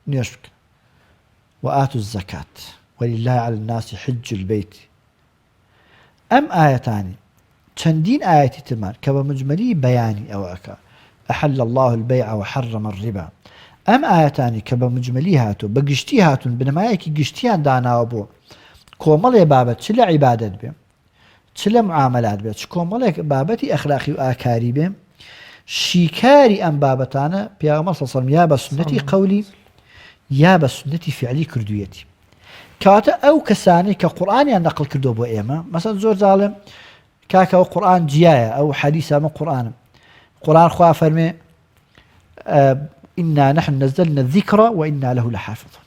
نوێژ بکە وآتوا الزكاة ولله على الناس حج البيت ئەم ئایەتانەی چەندین ئایەتی ترمان کە بە مجمەلی بەیانی ئەوە ئەکا، احل اللە البیع وحرم الربا، ئەم ئایەتانەی کە بە مجمەلی هاتووە بە گشتی هاتوون بنەمایەکی گشتیان داناوە بۆ کۆمەڵێ بابەت چ لە عیبادەت بێ چ لە معامەلات بێ چ کۆمەڵێک بابەتی ئەخلاقی و ئاکاری بێ شیکاری ئەم بابەتانە پێغەمبەر صلی اللە علیه و سلم یا بە سوننەتی قەولی یا بە سوننەتی فعلی کردوویەتی. کەواتە ئەو کەسانەی کە قورئانیان نەقل کردووە بۆ ئێمە مەسەن زۆر جاڵێم کاکە ئەو قورئان جیایە ئەو حەدیسە ئەمە قورئانم قورئان خوا فەرمێ إنا نحن نزلنا الذكر وإنا له لحافظون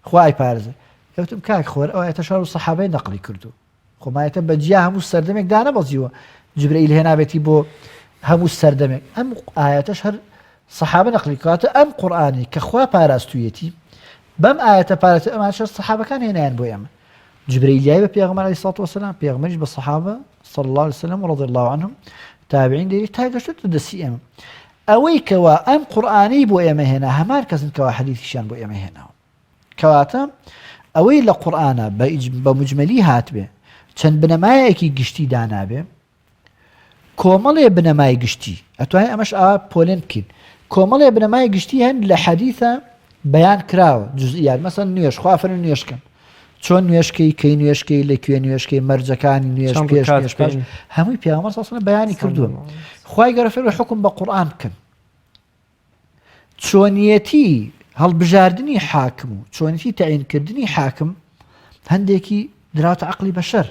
خوا ئەیپارێزێ ئەوتم کاک خۆر ئەو ئایەتە شار و سەحابەی نەقلی کردو خۆمایەتە بە جیا هەموو سەردەمێک دانەبەزیوە جبرئیل هێنابێتی بۆ هەموو سەردەمێک ئەم ئاەتەش هەر سەحابە نەقلی کاتە ئەم قورئانی کە خوا پاراستویەتی بەم ئاەتە پارێت ئەمان شەر سەحابەکان هێنایان بۆ ئێمە جبرئیل یای بە پێغەمبەر علیه الصلاة والسلام پێغەمبەریش بە سەحابە صلی الله علیه وسلم رضی الله عنهم تابعین دێری تا گەشتە دەستی ئێمە ئەوەی کەوا ئەم قورئانی بۆ ئێمە هێنا هەمان کەسن کەوا حەدیثیشیان بۆ ئێمە هێناوە کەواتە ئەوەی لە قورئانا بە موجمەلی هاتبێ چەند بنەمایەکی گشتی دانابێ کۆمەڵێ بنەمای گشتی ئەتوانین ئەمەش ئاوا پۆلێن بکەین کۆمەڵێ بنەمای گشتی هەن لە حەدیثە بەیان کراوە جزئیات مەسەن نوێژ خوا فەرمی نوێژکەن چۆن نوێژکەی کەی نوێژکەی لە کوێ نوێژکەی مەرجەکانی نوێژ پێش نوێژ پاش هەمووی پێغەمبەر صلی الله علیه و سلم بەیانی کردووە خوای گەورە فەرمی حوکم بە قورئان بکەن چۆنیەتی هەڵبژاردنی حاکم و چۆنیەتی تەعینکردنی حاکم هەندێکی دراوەتە عەقڵی بەشەر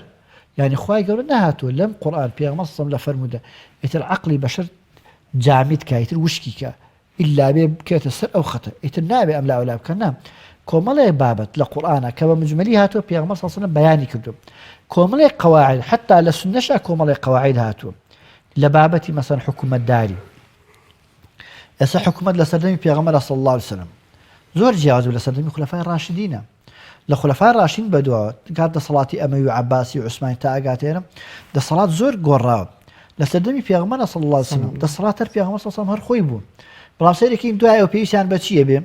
یعنی خوای گەورە نەهاتووە لەم قورئان پێغەمبەر صلی لە فەرموودە ئیتر عەقڵی بەشەر جامد کە ئیتر وشکی کە ئیلا بێ بکێتە سەر ئەو خەتە ئیتر نابێ ئەم لاولا بکە نا کۆمەڵێک بابەت لە قورئانە کە بە مجملی هاتووە پێغەمبەر صلی الله بەیانی کردو کۆمەڵێک قەواعد حتا لە سوننەشا کۆمەڵێک قەواعد هاتووە لە بابەتی مەسەن حکوومەتداری ئێستا حکوومەت لە سەردەمی پێغەمبەر صلی الله علیه وسلم زۆر جیاواز بوو لە سەردەمی خولەفای ڕاشدینە لە خولەفای ڕاشدین بەدواوە کات دەسەڵاتی ئەمەوی و عەباسی و عوسمانی تا ئەگاتێرە دەسەڵات زۆر گۆڕاوە لە سەردەمی پێغەمبەر صلی الله علیه وسلم دەسەڵات هەر پێغەمبەر صلی الله علیه وسلم هەر خۆی بوو بەڵام سەیرێکی دوای ئەو پێویستیان بە چییە بێ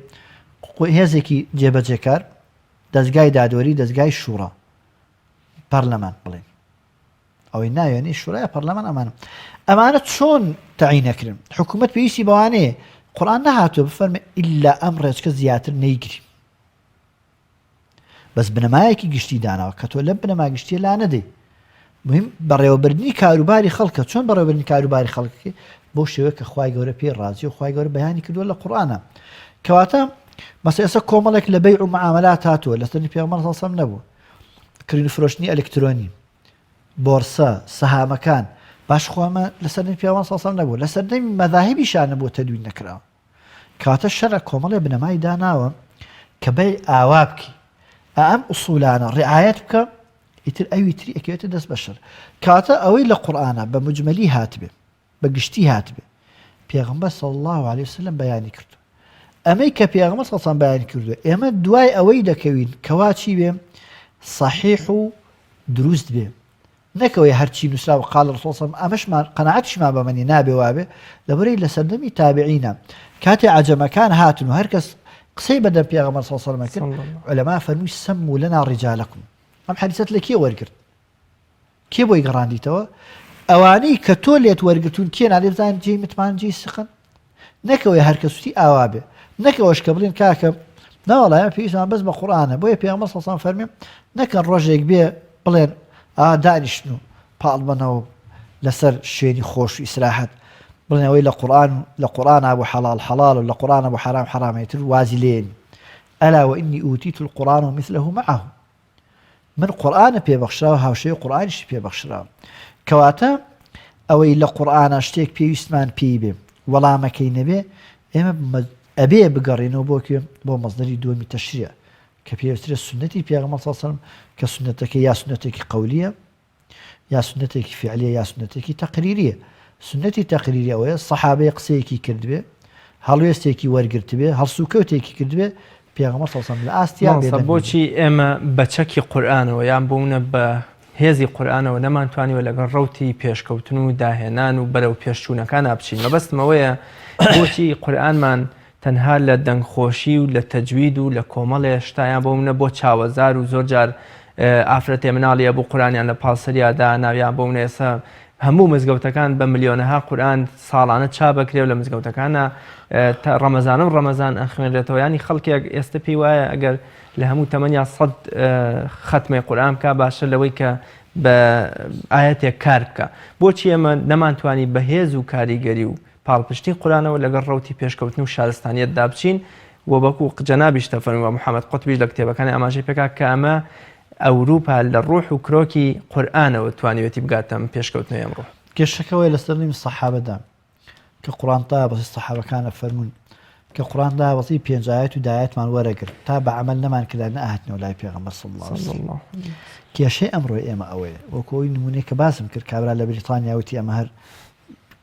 هێزێکی جێبەجێکار دەزگای دادوەری دەزگای شوڕا پەرلەمان بڵێن ئەوەی ناوێنی شورای پەرلەمان ئەمانە ئەمانە چۆن تەعین نەکرن حکوومەت پێویستی بەوانەیە قورآن نەهاتووە بفەرمێ ئللا ئەم ڕێچکە زیاتر نەیگری بەس بنەمایەکی گشتی داناوە کە تۆ لەم بنەما گشتیە لا نەدەی مهم بەڕێوەبردنی کاروباری خەڵکە چۆن بەڕێوەبردنی کاروباری خەڵکی بۆ شێوە کە خوای گەورە پێی ڕازی و خوای گەورە بەیانی کردووە لە قورئانە کەواتە مەسە ئێستا کۆمەڵێک لە بەیع و معاملات هاتووە لەسەر پێغەمبەر صلی الله علیه و سلم نەبوو کڕین و فرۆشتنی ئەلکترۆنی بۆرسە، سەهامەکان، باش خۆ ئەمە لە سەردەمی پیاوان صلی اللە نەبووە، لە سەردەمی مەذاهبیشا نەبووە تەدوین نەکراوە. کەواتە شەرع کۆمەڵێ بنەمای داناوە کە بەی ئاوا بکەی، ئا ئەم ئوسوولانە ڕعایەت بکە، ئیتر ئەوی تری ئەکەوێتە دەست بەشەر. کەواتە ئەوەی لە قورئانا بە موجمەلی هاتبێ، بە گشتی هاتبێ، پێغەمبەر صلی اللە علیە وسلم بەیانی کردووە. ئەمەی کە پێغەمبەر صلی اللە علیە وسلم بەیانی کردووە، ئێمە دوای ئەوەی دەکەوین کەوا چی بێ؟ صحیح و دروست بێ. نەک ئەوەی هەرچی نووسراوە قال رسول اللە صلی اللە علیە وسلم ئەمەشمان قەناعەتیشمان بەمە نیە نابێ وابێ لەبەرئەوەی لە سەردەمی تابعینە کاتێ عەجەمەکان هاتن و هەرکەس قسەی بەدەم پێغەمبەر صلی اللە علیه وسلم کرد علەما فەرمووی سموا لنا رجالکم ئەم حەدیسەت لە کێ وەرگرت کێ بۆی گەڕاندیتەوە ئەوانەی کە تۆ لێت وەرگتون کێ نادێ بزانین جێی متمان جێی سقن نەکەوەی هەر کەس وتی ئاوا بێ نەک ئەوەش کە بڵێن کاکە نەوەڵا ئێمە پێویستمان بەس بە قورئانە بۆیە پێغەمبەر صلی الله علیه و فەرمی نەکەن ڕۆژێک بێ بڵێن ئا دانیشن و پاڵ بنەوە لەسەر شوێنی خۆش و ئیسراحەت بڵێن ئەوەی لە قورئان لە قورئان بوو حەڵاڵ حەڵاڵ و لە قورئان بوو حەرام حەرامە ئیتر وازی لێن ألا وإني أوتيت القرآن ومثله معه من قورئانە پێ بەخشراوە هاوشێوەی قورئانیشی پێ بەخشراوە کەواتە ئەوەی لە قورئانە شتێک پێویستمان پێی بێ وەڵامەکەی نەبێ ئێمە ئەبێ بگەڕێنەوە بۆ کوێ بۆ مەزدەری دووەمی تەشریع کە پێویسترە سنەتی پێغەمبەر صلی الله علیه و سلم کە سنەتەکە یا سنەتێکی قەولیە یا سوننەتێکی فیعلیە یا سوننەتێکی تەقریریە. سوننەتی تەقریری ئەوەیە سەحابەیە قسەیەکی کردبێ، هەڵوێستێکی وەرگرتبێ، هەڵسوکەوتێکی کردبێ، پێغەمبەر صلی اللە علیه و سلم لە ئاستیا مامۆستا بێدەنگ بووبێ. بۆچی ئێمە بە چەکی قورئانەوە یان بۆ نموونە بە هێزی قورئانەوە نەمانتوانیوە لەگەڵ ڕەوتی پێشکەوتن و داهێنان و بەرەو پێشچوونەکانا بچین؟ مەبەستم ئەوەیە بۆچی قورئانمان تەنها لە دەنگخۆشی و لە تەجوید و لە کۆمەڵێ شتا یان بۆ منە بۆ چاوەزار و زۆر جار ئافرەتێ مناڵی ئەبوو قورئانیان لە پاڵ سەریا دانا یان بۆ منە ئێستا هەموو مزگەوتەکان بە ملیۆنەها قورئان ساڵانە چاپ ئەکرێ و لە مزگەوتەکانە تا ڕەمەزانە و ڕەمەزان ئەخوێنرێتەوە ینی خەڵکێک ئێستا پێی وایە ئەگەر لە هەموو تەمەنیا سەد خەتمەی قورئان بکا باشە لەوەی کە بە ئاەتێک کار بکە بۆچی ئێمە نەمانتوانی بەهێز و کاریگەری و پاڵپشتی قورئانەوە لەگەڵ ڕەوتی پێشکەوتن و شارستانیەتدا بچین و وەکو جەنابیشت فەرمووی و محەمەد قوتبیش لە کتێبەکانی ئاماژەی پێکا کە ئەمە ئەوروپا لە ڕوح و کرۆکی قورئانەوە توانیوێتی بگاتە ئەم پێشکەوتنەی ئەمڕۆ. کێشەکە ئەوەیە لە سەردەمی سەحابەدا کە قورئان دابەزی سەحابەکان ئەفەرموون کە قورئان دابەزی پێنج ئایەت و دە ئایەتمان وەرەگرت تا بە عەمەل نەمان کرا نەئەهاتنەوە لای پێغەمبەر صلی اللە علیه وسلم کێشەی ئەمڕۆی ئێمە ئەوەیە وەکو ئەوی نموونەی کە باسم کرد کابرا لە بریتانیا وتی ئەمە هەر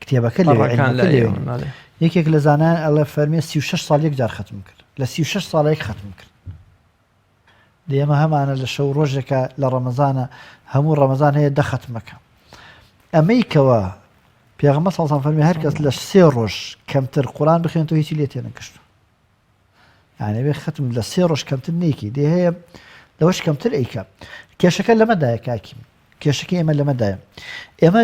کتێبەکە لەوێ عیلمەکە لەوێ یەکێک لە زانایان ئەڵێ فەرمێ 36 ساڵ یەک جار خەتم کرد لە 36 ساڵ یەک خەتم کرد دێ ئێمە هەمانە لە شەو ڕۆژێکە لە ڕەمەزانە هەموو ڕەمەزان هەیە دە خەتمەکە ئەمەی کەوە پێغەمبەر صلی الله فەرمی هەر کەس لە سێ ڕۆژ کەمتر قورآن بخوێنێتەوە هیچی لێ تێنەگەشتووە یعنی بێ ختم لە سێ ڕۆژ کەمتر نیکی دێ هەیە لەوەش کەمتر ئەیکە کێشەکە لەمەدایە کاکی کێشەکە ئێمە لەمەدایە ئێمە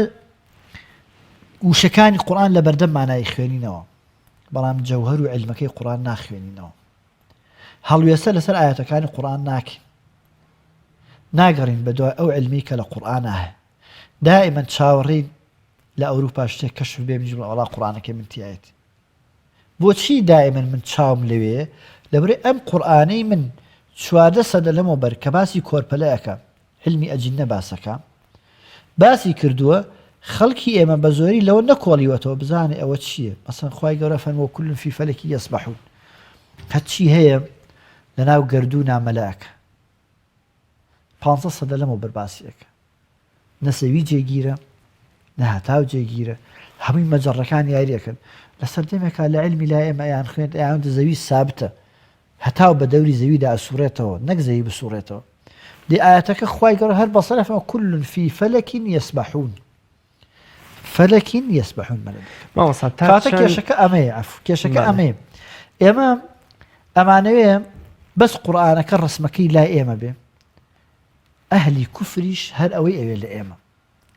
وشەکانی قورآن لە بەردەم مانای خوێنینەوە بەڵام جەوهەر و علمەکەی قورآن ناخوێنینەوە هەڵوێستە لەسەر ئاەتەکانی قورآن ناکەین ناگەڕین بە دوای ئەو علمی کە لە قورآە هەیە دائما چاوەڕێین لە ئەوروپا شتێک کەشف بێ منیش بڵێم وەڵا قورئانەکەی من تیایەتی بۆچی دائما من چاوم لەوێیە لەبەرئ ئەم قورئانەی من 14 سەدە لەمەوبەر کە باسی کۆرپەلە ئەکا علمی ئەجینە باسەکە باسی کردووە خەڵکی ئێمە بە زۆری لەوە نەکۆڵیوەتەوە بزانێ ئەوە چییە مەسەن خوای گەورە فەرمووە كل في فلك يسبحون هەرچی هەیە لەناو گەردوونا مەلە ئەکا پانزە سەدە لەمەوبەر باسی ئەکا نە زەوی جێگیرە نە هەتاو جێگیرە هەمووی مەجەڕەکان یاری ئەکەن لە سەردەمێکا لە علمی لای ئێمە ئەیان خوێند ئەیان زەوی سابتە هەتاو بە دەوری زەویدا ئەسوڕێتەوە نەک زەوی بسوڕێتەوە دی ئاەتەکە خوای گەورە هەر بەسەرفەوە كل في فلك يسبحون فلك يسبحون مەلە مامۆستا تا کاتە چەند- کێشەکە ئەمەیە عەفو کێشەکە بەڵێ. ئەمەیە ئێمە ئەمانەوێ بەس قورئانەکە ڕسمەکەی لای ئێمە بێ ئەهلی کوفریش هەر ئەوەی ئەوێ لە ئێمە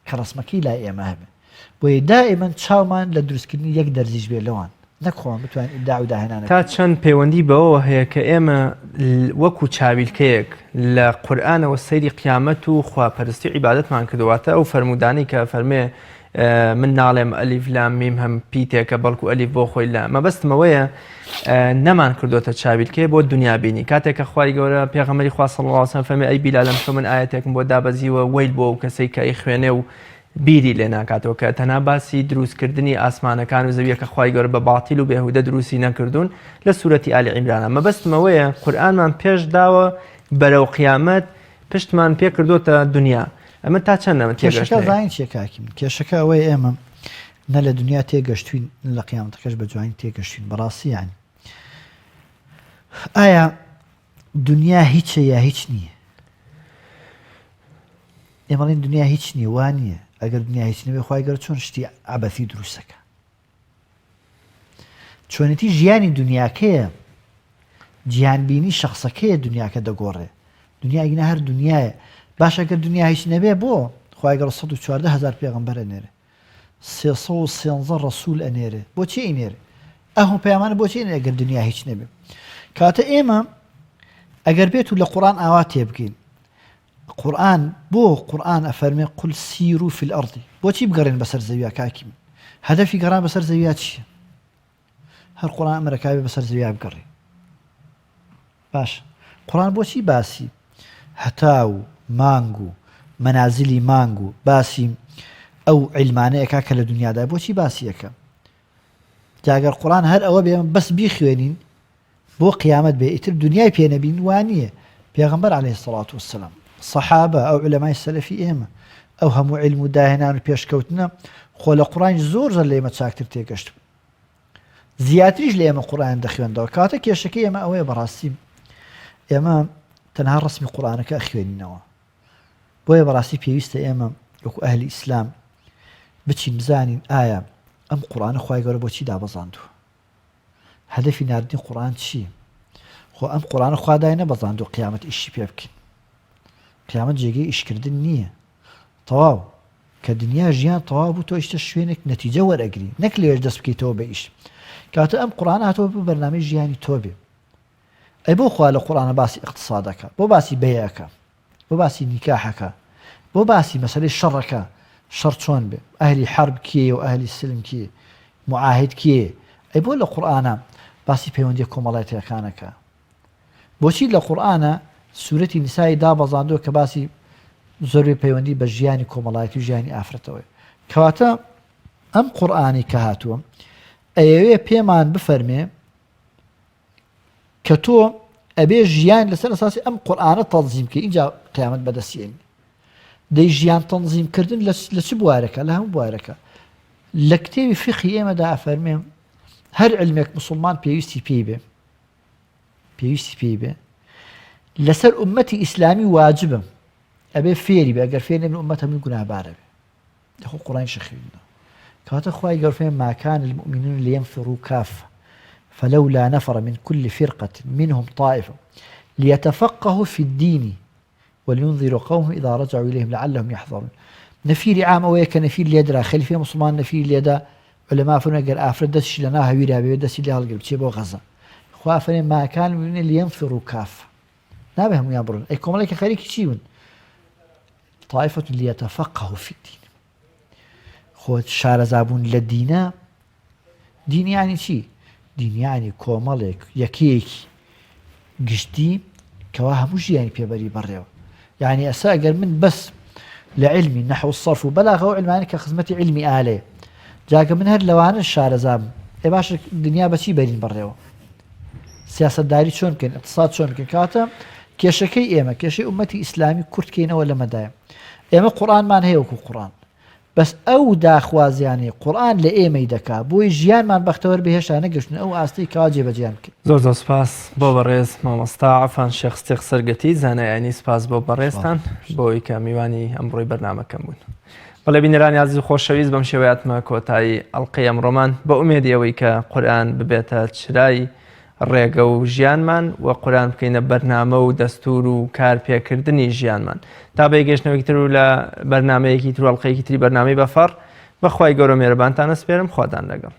کە ڕسمەکەی لای ئێمە هەبێ بۆیە دائیمەن چاومان لە دروستکردنی یەک دەرزیش بێ لەوان نەک خۆمان بتوانین ئیبداع و داهێنانە تا چەند پەیوەندی بەوەوە هەیە کە ئێمە وەکو چاویلکەیەک لە قورئانەوە سەیری قیامەت و خواپەرستی و عیبادەتمان کردووە واتە ئەو فەرموودانەی کە فەرمێ من ناڵێم ئەلیف لام میم هەم پیتێکە بەڵکو ئەلیف بۆ خۆی لە مەبەستم ئەوەیە نەمان کردوتە چاویلکەیە بۆ دنیا بینی کاتێک کە خوای گەورە پێغەمبەری خوا صلی الله علیه و سلم فەرمی ئەی بیلال ئەمشەو من ئایەتێکم بۆ دابەزیوە وەیل بۆ ئەو کەسەی کە ئەیخوێنێ و بیری لێ ناکاتەوە کە تەنها باسی دروستکردنی ئاسمانەکان و زەویە کە خوای گەورە بە باتیل و بێهودە دروستی نەکردوون لە سورەتی ئالی عیمرانە مەبەستم ئەوەیە قورئانمان پێش داوە بەرەو قیامەت. پشتمان پێ کردۆتە دنیا ئەمە تا چەند ئەمە کێشەکە تێگەشتنێک؟ زانین چیە کاکی من کێشەکە ئەوەیە ئێمە نە لە دنیا تێگەشتوین نە لە قیامەتەکەش بە جوانی تێگەشتوین بەڕاستی یانی ئایا دنیا هیچە یا هیچ نییە ئێمەڵین دنیا هیچ نییە وا نییە ئەگەر دنیا هیچ نەبێ خوای گەورە چۆن شتی عەبەسی دروستەکە چۆنێتی ژیانی دنیاکەیە جیهانبینی شەخسەکەیە دنیاکە دەگۆڕێ دنیا ئەگینا هەر دنیایە باشە گەر دنیا هیچ نەبێ بۆ خوای گەورە 114 هەزار پێغەمبەر ئەنێرێ 313 ڕەسول ئەنێرێ بۆچی ئەینێرێ ئەه پەیامانە بۆچی ئەنێرێ گەر دنیا هیچ نەبێ کاتە ئێمە ئەگەر بێت و لە قورآن ئاوا تێبگەین قورآن بۆ قورآن ئەفەرمێ قل سیروا فی الأرض بۆچی بگەڕێن بەسەر زەویا کاکی من هەدەفی گەڕان بەسەر زەویا چییە هەر قورئان ئەمرەکا بێ بەسەر زەویا بگەڕێ باش قورئان بۆچی باسی هەتا و مانگ و مەنازلی مانگ و باسی ئەو عیلمانەیەکا کە لە دنیادا بۆچی باسیەکە جاگەر قورئان هەر ئەوە بێ بەس بیخوێنین بۆ قیامەت بێ ئیتر دنیای پێ نەبین وانییە پێغەمبەر علیه الصلاة والسلام صحابە ئەو علەمای سەلەفی ئێمە ئەو هەموو علم و داهێنان و پێشکەوتنە خۆ لە قورئان زۆر زۆر لە ئێمە چاکتر تێگەشت بوو زیاتریش لە ئێمە قورئان دەخوێندەوە کاتە کێشەکەی ئێمە ئەوەیە بەڕاستی ئێمە تەنها ڕسمی قورئانەکە ئەخوێنینەوە بۆیە بەڕاستی پێویستە ئێمە وەکو ئەهلی ئیسلام بچین بزانین ئایا ئەم قورئانە خوای گەورە بۆچی دابەزاندووە هەدەفی ناردنی قورئان چییە؟ خۆ ئەم قورئانە خوا دای نەبەزاندووە قیامەت ئیشی پێ بکەین. قیامەت جێگەی ئیشکردن نییە. تەواو کە دنیا ژیان تەواو بوو تۆ ئیشتە شوێنێک نەتیجە وەرئەگری نەک لەوێش دەست بکەیتەوە بە ئیش. کاتە ئەم قورئانە هاتووە بۆ بەرنامەی ژیانی تۆ بێ. ئەی بۆ خوا لە قورئانە باسی ئیقتسادەکە بۆ باسی بەیعەکە بۆ باسی نیکاحەکە بۆ باسی مەسەلەی شەڕەکە شەڕ چۆن بێ ئەهلی حەرب کێیە و ئەهلی سلم کێیە معاهد کێیە ئەی بۆ لە قورئانە باسی پەیوەندیە کۆمەڵایەتیەکانەکە بۆچی لە قورئانە سورەتی نسای دابەزاندووە کە باسی زۆربەی پەیوەندی بە ژیانی کۆمەڵایەتی و ژیانی ئافرەتەوەی کەواتە ئەم قورئانی کە هاتووە ئەیەوێ پێمان بفەرمێ کە تۆ ئەبێ ژیان لەسەر ئەساسی ئەم قورئانە تەنزیم بکەی ئینجا قیامەت بەدەستی ئەنی دەی ژیان تەنزیم کردن لە چ بوارەکە لە هەموو بوارەکە لە کتێبی فقهی ئێمەدا ئەفەرمێ هەر علمێک مسلمان پێویستی پێی بێ پێویستی پێی بێ لەسەر ئومەتی ئیسلامی واجبە ئەبێ فێری بێ ئەگەر فێر نەبن ئومەت هەمووی گوناهبارە بێ دەخۆ قوڕانیش خوێندنەوە کەواتە خوای گەورە فەرمی ما كان المؤمنون لينفروا كافة فلولا نفر من كل فرقة منهم طائفة ليتفقهوا في الدين ولينذروا قومهم إذا رجعوا إليهم لعلهم يحذرون نەفیری عام ئەوەیە کە نەفیر لێدرا خەلیفەی موسڵمان نەفیری لێدا علەما فەرموون ئەگەر ئافرەت دەستیشی لەناو هەویرا بێ دەستی لێ هەڵگر بچێ بۆ غەزە خوا فەرمی ما كان المؤمنون لينفروا كافة نابێ هەمویان بڕۆن ئەی کۆمەڵێکی خەریکی چی بوون طائفة لیتفقهوا فی الدین خۆ شارەزابوون لە دینە دین یعنی چی دین یعنی کۆمەڵێک یەکەیەکی گشتی کەوا هەموو ژیانی پێبەری بەڕێوە یعنی ئەسا ئەگەر من بەس لە علمی نحو صرف و بەلاغە و علمانی کە خزمەتی علمی ئالەیە جاگە من هەر لەوانە شارەزام ئێ باشە دنیا بەچی بەرین بەڕێوە سیاسەتداری چۆن بکەین اقتصاد چۆن بکەین کەواتە کێشەکەی ئێمە کێشەی ئومەتی ئیسلامی کورتکەینەوە لەمەدایە ئێمە قورآنمان هەیە وەکو قورآن بەس ئەو داخوازیانەی قورآن لە ئێمەی دەکا بۆی ژیانمان بەختەوەر بێ هێشتا نەگەشتن ئەو ئاستەی کەوا جێبەجێیان بکەین. زۆر زۆر سپاس بۆ بەڕێز مامۆستا عەفان شێخ ستیق سەرگەتی زانای ئاینی سپاس بۆ بەڕێزتان بۆ ئەوەی کە میوانی ئەمڕۆی بەرنامەکەم بوون. بەڵێ بینەرانی ئازیز و خۆشەویست بەم شێوەیە هاتمە کۆتایی ئەڵقەی ئەمڕۆمان بە ئومێدی ئەوەی کە قورئان ببێتە چرای ڕێگە و ژیانمان و قورئان بکەینە بەرنامە و دەستور و کار پێکردنی ژیانمان تا بە گەشتنەوەی تر و لە بەرنمەیەکی تر و ئەڵقەیەکی تری بەرنامەی بەفەڕ بەخوای گەورە مێرەبانتان ئەسپێرم خواتان لەگەڵ.